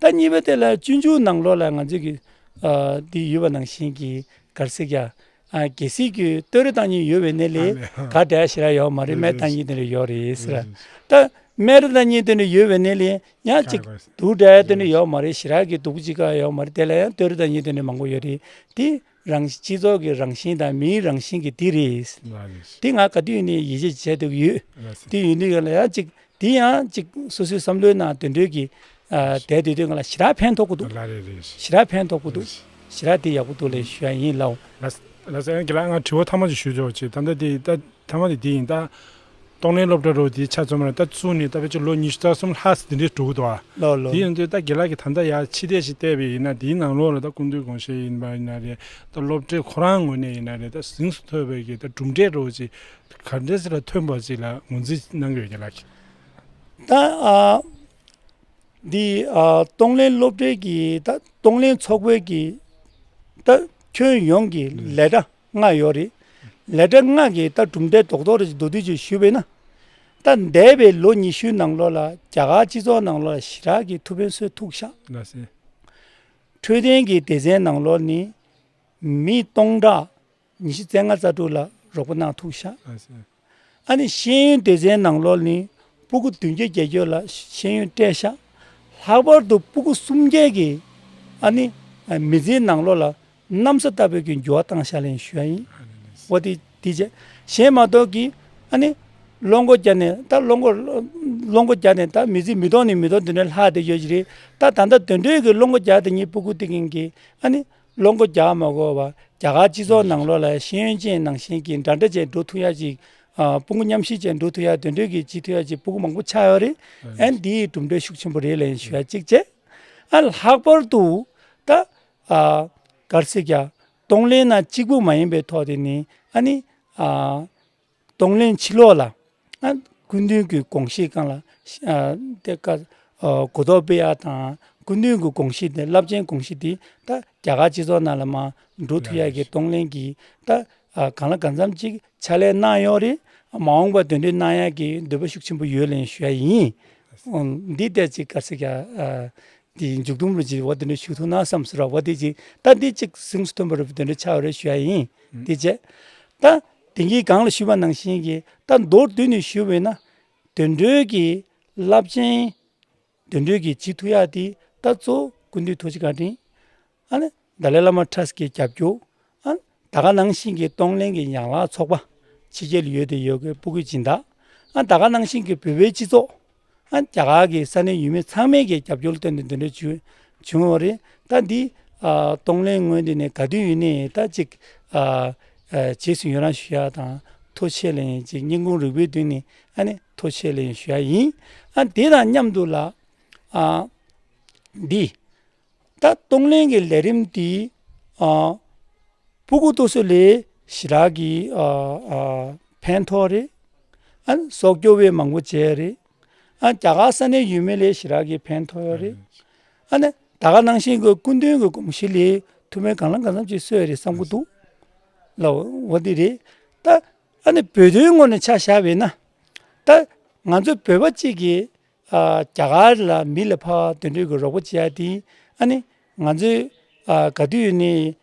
བྱས། ད་གཉིས་པ་དེ་ལ་སྤྱོད་འཇུག་ནང་ལོགས་ལ་ང་ཚོས་ཀྱི་ཨ་འདི་ཡོད་པ་ནང་བཞིན་གྱི་ག་རེ་ཟེར་ཀྱ། ཨ་གལ་སྲིད་ཀྱི་བསྟོད་ར་བཏང་མཁན་ཡོད་པའི་གནས་ལས་ཨ་ནི་ག་འདྲ་ཞེ་དྲག་ཡོད་མ་རེད། སྨད་བཏང་མཁན་དེ་འདྲ་ཡོད་རེད་ཟེར། ད་སྨད་ར་བཏང་མཁན་དེ་འདྲ་ཡོད་པའི་གནས་ལས་ཡང་ག་ཅིག་རེད། སྡུག་འདྲ་དེ་འདྲ་ཡོད་མ་རེད། ཞེ་དྲག་གི་སྡུག་ཅིག་ག་ཡོད་མ་རེད། དེ་ལ་ཡང་བསྟོད་ར་བཏང་མཁན་དེ་འདྲ་མང་པོ་ཡོད་རེད། དེ་རང་སྤྱི་ཚོགས་ཀྱི་རང་བཞིན་དང་མིའི་རང་བཞིན་གྱི་དེ་རེད། ལགས་རེད། དེ་ང་ག་དུས་ནས་ཡིད་ཆེས་བྱས་འདུག་ཡོད། ལགས་སོ། དེ་ཡོད་དུས་ལ་ཡང་ཅིག་དེ་ཡང་ཅིག་སོ་སོའི་བསམ་བློའི་ནང་དེ་འདྲའི་གི་ཨ་བསྡད་དུས་དུས་ང་ལ་ཞེ་དྲག་ཕན་ཐོགས་ཀྱི་འདུག་ལགས་རེད་རེད། ཞེ་དྲག་ཕན་ཐོགས་ཀྱི་འདུག་ཞེ་དྲག་དེ་ཡག་པོ་འདུག་ལས་ཞུ་ཡ་ཡིན་ལགས། ལགས་ལགས་སོ། ཨ་ནི་རྒན་ལགས་ང་དྲི་བ་ཐ་མ་ཅིག་ཞུ་ཆོག་ཅིག་ད་ལྟ་དེ་ད་ཐ་མ་དེ་དེ་ཡིན། ད་གཏོང་ལེན་སློབ་གྲྭ་རུ་དེ་ཆ་མཚོན་པ་ན་ད་བཙུགས་ནས་ད་ཕལ་ཆེར་ལོ་ཉི་ཤུ་རྩ་གསུམ་ལྷག་ཙམ་དེ་འདྲས་འགྲོ་གི་འདུག་ཨ། ལགས་ལགས། དེ་ཡིན་དུས་ད་རྒན་ལགས་ཀྱིས་ད་ལྟ་ཡར་ཕྱི་བལྟས་ཤིག་བལྟས་པ་ཡིན་ན་དེའི་ནང་ལོགས་ལ་ད་སྐུ་མདུན་དགོངས་བཞེད་ཡིན་པ་ཡིན་ན་རེད། ད་སློབ་གྲྭའི་ཁོ་རང་ངོས་ནས་ཡིན་ན་རེད། ད་གཟེངས་སུ་ཐོན་པའི་གི་ད་གྲུབ་འབྲས་རུ་ཅིག་ག་འདྲས་ཅིག་ལ་ཐོན་པ་ཅིག་ལ་ངོས་འཛིན་གནང་གི་ཡོད་རྒན་ལགས་ཀྱིས། ད་ཨ་འདི་ཨ་གཏོང་ལེན་སློབ་གྲྭའི་གི་ད་གཏོང་ལེན་ཚོགས་པའི་གི་ད་ཁྱོན་ཡོངས་ཀྱི་ལས་གྲྭ་ལྔ་ཡོད་རེད། ལས་གྲྭ་ལྔ་གི་ད་གྲུབ་འབྲས་རྡོག་རྡོག་རེ་ཞིག་མདོར་བསྡུས་ཅིག་ཞུས་པས་ན། ད་འདས་པའི་ལོ་ཉི་ཤུའི་ནང་ལོགས་ལ་རྒྱ་གར་སྤྱི་ཚོགས་ནང་ལོགས་ལ་ཞེ་དྲག་གི་ཐུགས་ཕན་གསོས་ཐུབ་ཤག་ལགས་སེ། འཕྲོད་བསྟེན་གྱི་སྡེ་ཚན་ནང་ལོགས་ནི་མི་སྟོང་ཕྲག་ཉི་ཤུ་རྩ་ལྔ་རྩ་དྲུག་ལ་རོགས་པ་གནང་ཐུབ་ཤག་ལགས་སེ། ཨ་ནི་ཤེས་ཡོན་སྡེ་ཚན་ནང་ལོགས་ནི་སྤུ་གུ་བདུན་བརྒྱ་བརྒྱད་བརྒྱ་ལ་ཤེས་ཡོན་སྤྲད་ཤག་ལྷག་པར་དུ་སྤུ་གུ་སུམ་བརྒྱ་གི་ཨ་ནི་མི་ཚེའི་ནང་ལོགས་ལ་གནམ་ས་ལྟ་བུའི་གི་འགྱུར་བ་བཏང་ཤག་ལན་ཞུ་ཡ་ཡིན། འོ་དེ་དེ་བྱས། གཞན་མ་གཏོགས་ཀྱི་ཨ་ནི་བློ་འགོ་རྒྱག་ནས་ད་བློ་འགོ་བློ་འགོ་རྒྱག་ནས་ད་མི་ཚེ་མི་ཐོག་ནས་མི་ཐོག་དེ་འདྲ་ལྷག་བསྡད་ཡོད་ཀྱི་རེད། ད་ད་ལྟ་དེ་འདྲའི་གི་བློ་འགོ་རྒྱག་དེ་ཉིད་སྤུ་གུ་དེ་གིན་གི་ཨ་ནི་བློ་འགོ་རྒྱག་མ་དགོས་པ་རྒྱ་གར་སྤྱི་ཚོགས་ནང་ལོགས་ལ་ཤེས་ཡོན་ཅན་ནང་བཞིན་གྱི་འདྲ་འདྲ་བྱས་འགྲོ་ཐུབ་ཡ་ཅིག་ཨ་སྤུ་གུ་མཉམ་ཤིང་བྱས་འགྲོ་ཐུབ་ཡ་དེ་འདྲའི་གི་བྱེད་ཐུབ་ཡ་ཅིག་སྤུ་གུ་མང་པོ་ཆགས་ཡོད་རེད། ཨ་ནི་དེའི་གྲུབ་འབྲས་ཤུགས་ཆེན་པོ་རེད་ལན་ཞུ་ཡ་གཅིག་བྱས། ཨ་ལྷག་པར་དུ་ད་ཨ་གར་སི་ཀྱ་གཏོང་ལེན་ན་གཅིག་པུ་མ་ཡིན་པའི་ཐོག་དེ་ནི་ཨ་ནི་ཨ་གཏོང་ལེན་ཕྱི་ལོགས་ལ་ཨ་སྐུ་མདུན་གྱི་དགོངས་གཞི་སྒང་ལ་ཨ་དེ་ཀ་ཨ་གོ་རྟོགས་སྤེལ་ཡ་དང་སྐུ་མདུན་གྱི་དགོངས་གཞི་དེ་རླབས་ཆེན་དགོངས་གཞི་དེ་ད་རྒྱ་གར་སྤྱི་ཚོགས་ནང་ལ་མར་འགྲོ་ཐུབ་ཡ་གི་གཏོང་ལེན་གྱི་ད་ཨ་གང་ལ་གང་འཚམ་ཅིག་ཕྱག་ལས་གནང་ཡོད་རེད། མ་འོངས་པ་དེ་འདྲའི་གནང་ཡ་གི་འདོད་པ་ཤུགས་ཆེན་པོ་ཡོད་ལན་ཞུ་ཡ་ཡིན། འོ་འདི་ལྟས་ཅིག་ག་ཟེར་ཀྱ་ཨ་དེ་མཇུག་སྡོམ་རུ་ཅིག་འོ་དེ་འདྲ་ཞུ་ཐུབ་ན་བསམ་སོང་ར། འོ་དེ་ཅིག་ད་འདི་ཅིག་གཟེངས་སུ་ཐོན་པ་རུ་དེ་འདྲ་ཆགས་རེད་ཞུ་ཡ་ཡིན། དེ་བྱས། ད་དེང་གི་གང་ལ་ཞུས་པ་ནང་བཞིན་གྱི་ད་མདོར་བསྡུས་ནས་ཞུས་པས་ན། དེ་འདྲའི་གི་རླབས་ཆེན་དེ་འདྲའི་གི་བྱེད་ཐུབ་ཡ་དེ་ད་གཙོ་བོ་སྐུ་མདུན་ཐུགས་རྗེ་བཀའ་དྲིན། ཨ་ནི་ཏཱ་ལའི་བླ་མ་ཊ་སི་གི་རྒྱབ་སྐྱོར། ཨ་ད་ག་ནང་བཞིན་གྱི་གཏོང་ལེན་གྱི་ཡན་ལག་ཚོགས་པ་ཕྱི་རྒྱལ་ཡོད་དེ་ཡོད་དགོས་སྤུ་གུའི་སྦྱིན་བདག་ཨ་ད་ག་ནང་བཞིན་གྱི་བོད་པའི་སྤྱི་ཚོགས་ཨ་རྒྱ་གར་གྱི་ས་གནས་ཡུལ་མི་ཚང་མས་ཀྱི་རྒྱབ་སྐྱོར་བཏོན་ཏེ་འདི་འདྲ་བྱུང་བྱུང་བ་རེད། ད་འདི་ཨ་གཏོང་ལེན་ངོས་འདི་ནས་ག་དུས་ཡིན་ནའི་ད་ཅིག་ཨ་ཨ་རྗེས་སུ་ཡི་རང་ཞུ་ཡ་དང་ཐུགས་རྗེ་ཆེ་ལན་ཅིག་སྙིང་ཁུང་རུས་པའི་གཏིང་ནས་ཨ་ནི་ཐུགས་རྗེ་ཆེ་ལན་ཞུ་ཡ་ཡིན། ཨ་དེ་དང་མཉམ་དུ་ལ་ཨ་འདི། ད་གཏོང་ལེན་གྱི་ལས་རིམ་འདི་ཨ་སྤུ་གུ་དེ་ཚོ་ལ་ཞེ་དྲག་གི་ཨ་ཨ་ཕན་ཐོགས་རེད། ཨ་སྲོག་སྐྱོབ་པའི་མང་པོ་བྱས་རེད། ཨ་རྒྱ་གར་ས་གནས་ཡུལ་མི་ལ་ཞེ་དྲག་གི་ཕན་ཐོགས་ཡོད་རེད། ཨ་ནི་ད་ག་ནང་བཞིན་གྱི་སྐུ་མདུན་གྱི་དགོངས་གཞི་ལ་ཐུགས་སྨོན་གང་ལ་གང་འཚམ་ཅིག་གསོས་རེད་བསམ་གྱི་འདུག་ལ། འོ་འདི་རེད། ད་ཨ་ནི་བོད་དོན་ངོས་ནས་ཆ་བཞག་པས་ན་ད་ང་ཚོ་བོད་པ་གཅིག་གིས་ཨ་རྒྱ་གར་ལ་མི་ལ་ཕར་དེ་འདྲའི་གི་རོགས་པ་བྱེད་ཡ་དེ་ཨ་ནི་ང་ཚོའི་ཨ་ག་དུས་ཡིན་ནའི་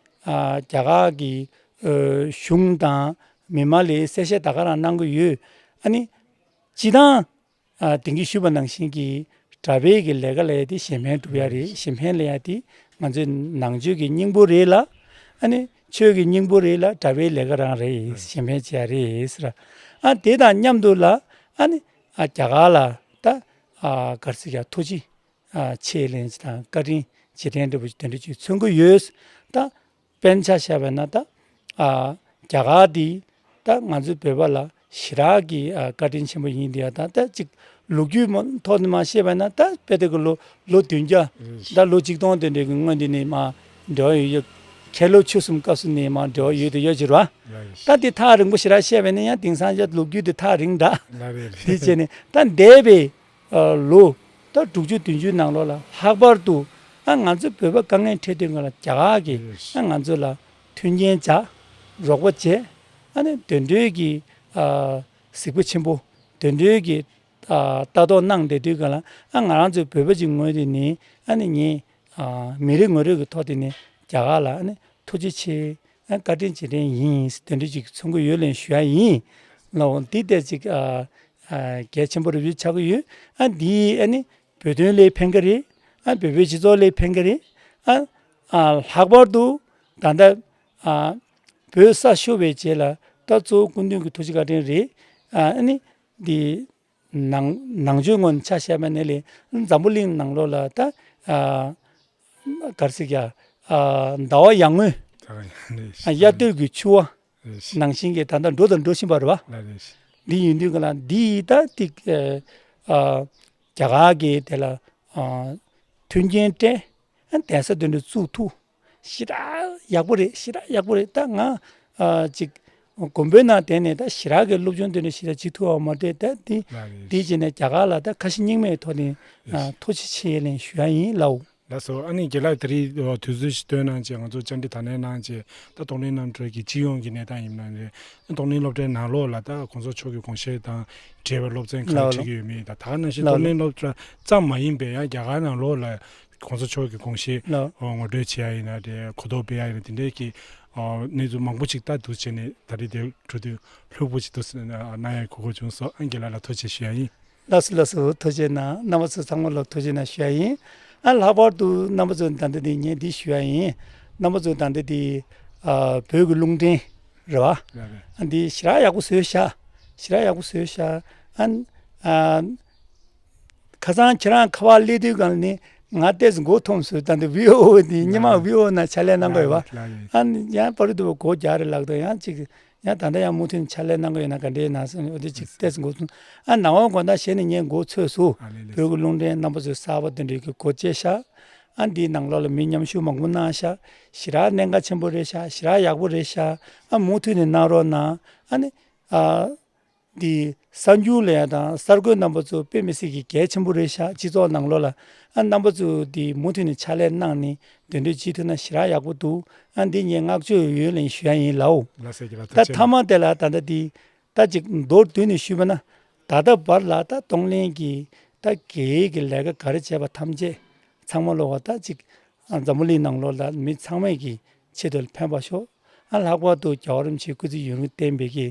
ཨ་རྒྱ་གར་གི་ཨ་གཞུང་དང་མི་མང་ལ་གསལ་བཤད་ད་ག་རང་གནང་གི་ཡོད། ཨ་ནི་སྤྱི་བཏང་ཨ་དེང་གི་ཞུས་པ་ནང་བཞིན་གྱི་གྲྭ་པའི་གི་ལས་ཀ་ལས་དེ་གཞན་ཕན་སྒྲུབ་ཡ་རེད། གཞན་ཕན་ལས་ཡ་དེ་ང་ཚོའི་ནང་ཆོས་ཀྱི་སྙིང་པོ་རེད་ལ། ཨ་ནི་ཆོས་ཀྱི་སྙིང་པོ་རེད་ལ་གྲྭ་པའི་ལས་ཀ་རང་རེད། གཞན་ཕན་བྱེད་ཡ་རེད་ཟེར། ཨ་དེ་དང་མཉམ་དུ་ལ་ཨ་ནི་ཨ་རྒྱ་གར་ལ་ད་ཨ་ག་རེ་ཟེར་ཡ་ཐུགས་རྗེ་ཨ་ཆེ་ལན་ཅིག་དང་བཀའ་དྲིན་རྗེས་དྲན་འདྲ་པོ་ཅིག་དེ་འདྲ་ཅིག་མཚོན་གྱི་ཡོད། ད་དཔེར་ན་ཆ་བཞག་པ་ན་ད་ཨ་རྒྱ་གར་འདི་ད་ང་ཚོའི་བོད་པ་ལ་ཞེ་དྲག་གི་ཨ་བཀའ་དྲིན་ཆེན་པོ་ཡིན་དེ་ཡ། ད་ད་ཅིག་ལོ་རྒྱུས་མ་ཐོག་ནས་མ་བཤད་པ་ན་ད་དཔེ་དེ་གི་ལོ་ལོ་བདུན་བརྒྱ་ད་ལོ་ཆིག་སྟོང་དེ་འདྲའི་གི་སྔོན་དེ་ནས་མ་འབྲེལ་བ་ཡོད་ཡོད་ མཁན་སློབ་ཆོས་གསུམ་སྐབས་སུ་ནས་མར་འབྲེལ་བ་ཡོད་དུ་ཡོད་ཀྱི་རེད་བ། ལགས་རེད། ད་དེ་ཐག་རིང་པོ་ཞེ་དྲག་བཤད་པས་ན་ཡང་དེང་སང་ཡ་ལོ་རྒྱུས་དེ་ཐག་རིང་འདྲ། ལགས་རེད་རེད། དེ་བྱས་ནས་ད་འདས་པའི་ཨ་ལོ་ད་དྲུག་ཅུ་བདུན་ཅུ་ནང་ལོགས་ལ་ལྷག་པར་དུ་ཨ་ང་ཚོ་བོད་པ་དཀའ་ངལ་འཕྲད་དུས་སྒང་ལ་རྒྱ་གར་གྱིས་ལགས་རེད། ཨ་ང་ཚོ་ལ་མཐུན་རྐྱེན་སྦྱར་རོགས་པ་བྱས། ཨ་ནི་དེ་འདྲའི་གི་ཨ་གཟིགས་པ་ཆེན་པོ་དེ་འདྲའི་གི་ཨ་ལྟ་རྟོག་གནང་བསྡད་དུས་སྒང་ལ་ཨ་ང་རང་ཚོའི་བོད་པ་ཅིག་ངོས་དེ་ནས་ཨ་ནི་ངས་ཨ་མི་རེ་ངོ་རེ་གི་ཐོག་དེ་ནས་རྒྱ་གར་ལ་ཨ་ནི་ཐུགས་རྗེ་ཆེ། ཨ་བཀའ་དྲིན་རྗེས་དྲན་ཡིན། དེ་འདྲ་ཅིག་མཚོན་གྱི་ཡོད་ལན་ཞུ་ཡ་ཡིན། ལའོ་འདི་ལྟར་ཅིག་ཨ་ཨ་གལ་ཆེན་པོ་རེ་བཞིན་ཆགས་ཀྱི་ཡོད། ཨ་འདི་ཨ་ནི་བོད་དོན་ལ་ཕན་གྱི་རེད། ཨ་བོད་པའི་སྤྱི་ཚོགས་ལ་ཕན་གྱི་རེད། ཨ་ཨ་ལྷག་པར་དུ་ད་ལྟ་ཨ་བོད་ས་ཤོར་བའི་རྗེས་ལ་ད་གཙོ་བོ་སྐུ་མདུན་གྱི་ཐུགས་རྗེ་བཀའ་དྲིན་རེད། ཨ་ཨ་ནི་འདི་ནང་ནང་ཆོས་ངོས་ནས་ཆ་བཞག་པ་ན་ལས་འཛམ་བུ་གླིང་ནང་ལོགས་ལ་ད་ཨ་ག་རེ་ཟེར་གྱི་ཡ། ཨ་ཟླ་བ་ཡར་ངོའི་ད་ག་ཡང་རེད། ཨ་དབྱར་དུས་ཀྱི་ཆུ་བ་རེད། ནང་བཞིན་གྱི་ད་ལྟ་འགྲོ་དང་འགྲོ་བཞིན་པ་རེད་བ། ལགས་རེད། འདི་ཡིན་དུས་ཀ་ལ་འདི་ད་ཏིག་ཨ་རྒྱ་གར་གྱི་དེ་ལ་ཨ་མཐུན་རྐྱེན་སྤྲད། ཨ་གདན་ས་དེ་འདྲ་བཙུགས་ཐུབ། ཞེ་དྲག་ཡག་པོ་རེད། ཞེ་དྲག་ཡག་པོ་རེད། ད་ང་ཨ་ཅིག་དགོན་པའི་ནང་བསྡད་ནས་ད་ཞེ་དྲག་གི་སློབ་སྦྱོང་དེ་འདྲ་ཞེ་དྲག་བྱེད་ཐུབ་པ་མ་རེད། ད་འདི་ལགས་རེད། འདི་བྱས་ནས་རྒྱ་གར་ལ་ད་ཁ་ཞེ་གཉིས་མེད་ཐོག་ནས་ཨ་ཐུགས་རྗེ་ཆེ་ལན་ཞུ་ཡ་ཡིན་ལགས། ལགས་སོ། ཨ་ནི་རྒན་ལགས་དེ་རིང་དུས་ཚོད་ཞིག་བཏོན་གནང་བྱས་ང་ཚོ་བཅར་འདྲི་དང་ལེན་གནང་བྱས། ད་གདོང་ལེན་རྣམ་གྲོལ་གྱི་སྤྱི་ཡོངས་ཀྱི་གནས་སྟངས་ཡིན་ན་རེད། གདོང་ལེན་སློབ་གྲྭའི་ནང་ལོགས་ལ་ད་གོང་ས་མཆོག་གི་དགོངས་བཞེད་དང་འབྲེལ་བའི་སློབ་ཚན་ག་རེ་ལགས་ཁྲིད་ཀྱི་ཡོད་མེད་དང་། ད་ག་ནང་བཞིན་ལགས་གདོང་ལེན་སློབ་གྲྭ་ཙམ་མ་ཡིན་པའི་ཡང་རྒྱ་གར་ནང་ལོགས་ལ་གོང་ས་མཆོག་གི་དགོངས་བཞེད་ལགས་ངོ་སྤྲོད་བྱེད་ཡ་ཡིན་ན་རེད། གོ་རྟོགས་སྤེལ་ཡ་ཡིན་ན་དེ་འདྲའི་གི་གནས་ཚུལ་མང་པོ་ཅིག་ད་འདུག་བྱས་ནས་ད་རེས་དེ་འགྲོ་དུས་ལྷུག་པོ་ཅིག་འདུག་གནང་ཡ་གོ་སྐབས་བྱུང་སོང་། ཨ་རྒན་ལགས་ལ་ཐུགས་རྗེ་ཆེ་ཞུ་ཡ་ཡིན། ལགས་སོ་ལགས་སོ། ཐུགས་རྗེ་གནང་། རྣམ་པ་ཚོ་ཚང་མ་ལ་ཐུགས་རྗེ་གནང་ཞུ་ཡ་ཡིན། ཨ་ལྷག་པར་དུ་རྣམ་པ་ཚོ་ད་ལྟ་འདི་ངས་འདི་ཞུ་ཡ་ཡིན། རྣམ་པ་ཚོ་ད་ལྟ་འདི་ཨ་བོད་ཀྱི་རླུང་འཕྲིན་རེད་བ། ཡ་རེད། ཨ་འདི་ཞེ་དྲག་ཡག་པོ་བཟོས་ཤག་ཞེ་དྲག་ཡག་པོ་བཟོས་ཤག་ཨ་ཨ་ཁ་སང་ཁྱེད་རང་ཁ་པར་སླེབས་དུས་སྒང་ལ་ནི་ང་ཏོག་ཙམ་མགོ་འཐོམས་སོང་། ད་འདི་བྷི་ཨོ་ཨེ་འདི་སྔོན་མ་བྷི་ཨོ་ཨེ་ནང་ཕྱག་ལས་གནང་གི་ཡོད་བ། ཡ་རེད། ཡ་རེད། ཨ་ནི་ཡང་བར་དུ་སྒོ་རྒྱག་རེད་ལབ་འདུག་ཡང་ཅིག་ཡང་ད་ལྟ་ཡང་མུ་མཐུད་ནས་ཕྱག་ལས་གནང་གི་ཡོད་ན་ག་འདྲའི་ནང་སོང་ནས་འོ་དེ་ཅིག་ལགས་སོ། ཏོག་ཙམ་འགོ་ཚུགས། ཨ་ནང་པ་དགོང་དག་གཞན་ནས་ངས་འགོ་ཚུགས་སོང་། ཨ་ལེ་ལེ། བོད་ཀྱི་རླུང་འཕྲིན་རྣམ་པ་ཚོས་གསར་པ་དེ་འདྲའི་གི་སྒོ་བཅད་ཤག་ཨ་འདིའི་ནང་ལོགས་ལ་མི་མཉམ་ཞུགས་མང་པོ་གནང་ཤག་ཞེ་དྲག་གནད་འགག་ཆེན་པོ་རེད་ཤག་ཞེ་དྲག་ཡག་པོ་རེད་ཤག་ཨ་མུ་མཐུད་ནས་གནང་རོགས་གནང་། ཨ་ནི་ཨ་འདི་གསར་འགྱུར་ལ་ཡ་དང་གསར་འགོད་རྣམ་པ་ཚོ་དཔེ་མི་སྲིད་ཀྱི་གལ་ཆེན་པོ་རེད་ཤག་སྤྱི་ཚོགས་ནང་ལོགས་ལ་ཨ་རྣམ་པ་ཚོ་འདི་མུ་མཐུད་ནས་ཕྱག་ལས་གནང་ནས་དེ་འདྲའི་བྱེད་ཐུབ་ན་ཞེ་དྲག་ཡག་པོ་འདུག་ཨ་འདི་ངས་བསྔགས་བརྗོད་ཡོད་ལན་ཞུ་ཡ་ཡིན་ལགས། ལགས་སོ་རྒན་ལགས། ད་ཐུགས་རྗེ་ཆེ། མཐའ་མ་དེ་ལ་ད་ལྟ་འདི་ད་ཅིག་མདོར་བསྡུས་ནས་ཞུས་པ་ན། ད་ལྟ་བར་ལ་ད་གདོང་ལེན་གྱི་ད་གེགས་ཀྱི་ལས་ཀ་ག་རེ་བྱས་པ་ཐམས་ཅད་ཚང་མ་ལོག་པ་ད་ཅིག་འཛམ་བུ་གླིང་ནང་ལོགས་ལ་མི་ཚང་མས་ཀྱི་ཆེད་དུ་ཕན་པ་ཤོག་ཨ་ལྷག་པར་དུ་རྒྱལ་བ་རིན་པོ་ཆེ་སྐུ་ཚེ་ཡུན་རིང་བརྟན་པའི་གི་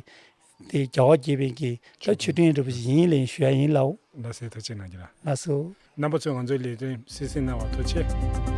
དེ་རྒྱལ་བ་དགྱེས་པའི་གི་ད་མཆོད་སྤྲིན་འདྲ་པོ་ཞིག་ཡིན་ལན་ཞུ་ཡ་ཡིན་ལགས། ལགས་སོ། ཐུགས་རྗེ་གནང་རྒན་ལགས། ལགས་སོ། རྣམ་པ་ཚོས་ང་ཚོའི་ལས་དོན་གསན་གཟིགས་གནང་བར་ཐུགས་རྗེ་ཆེ།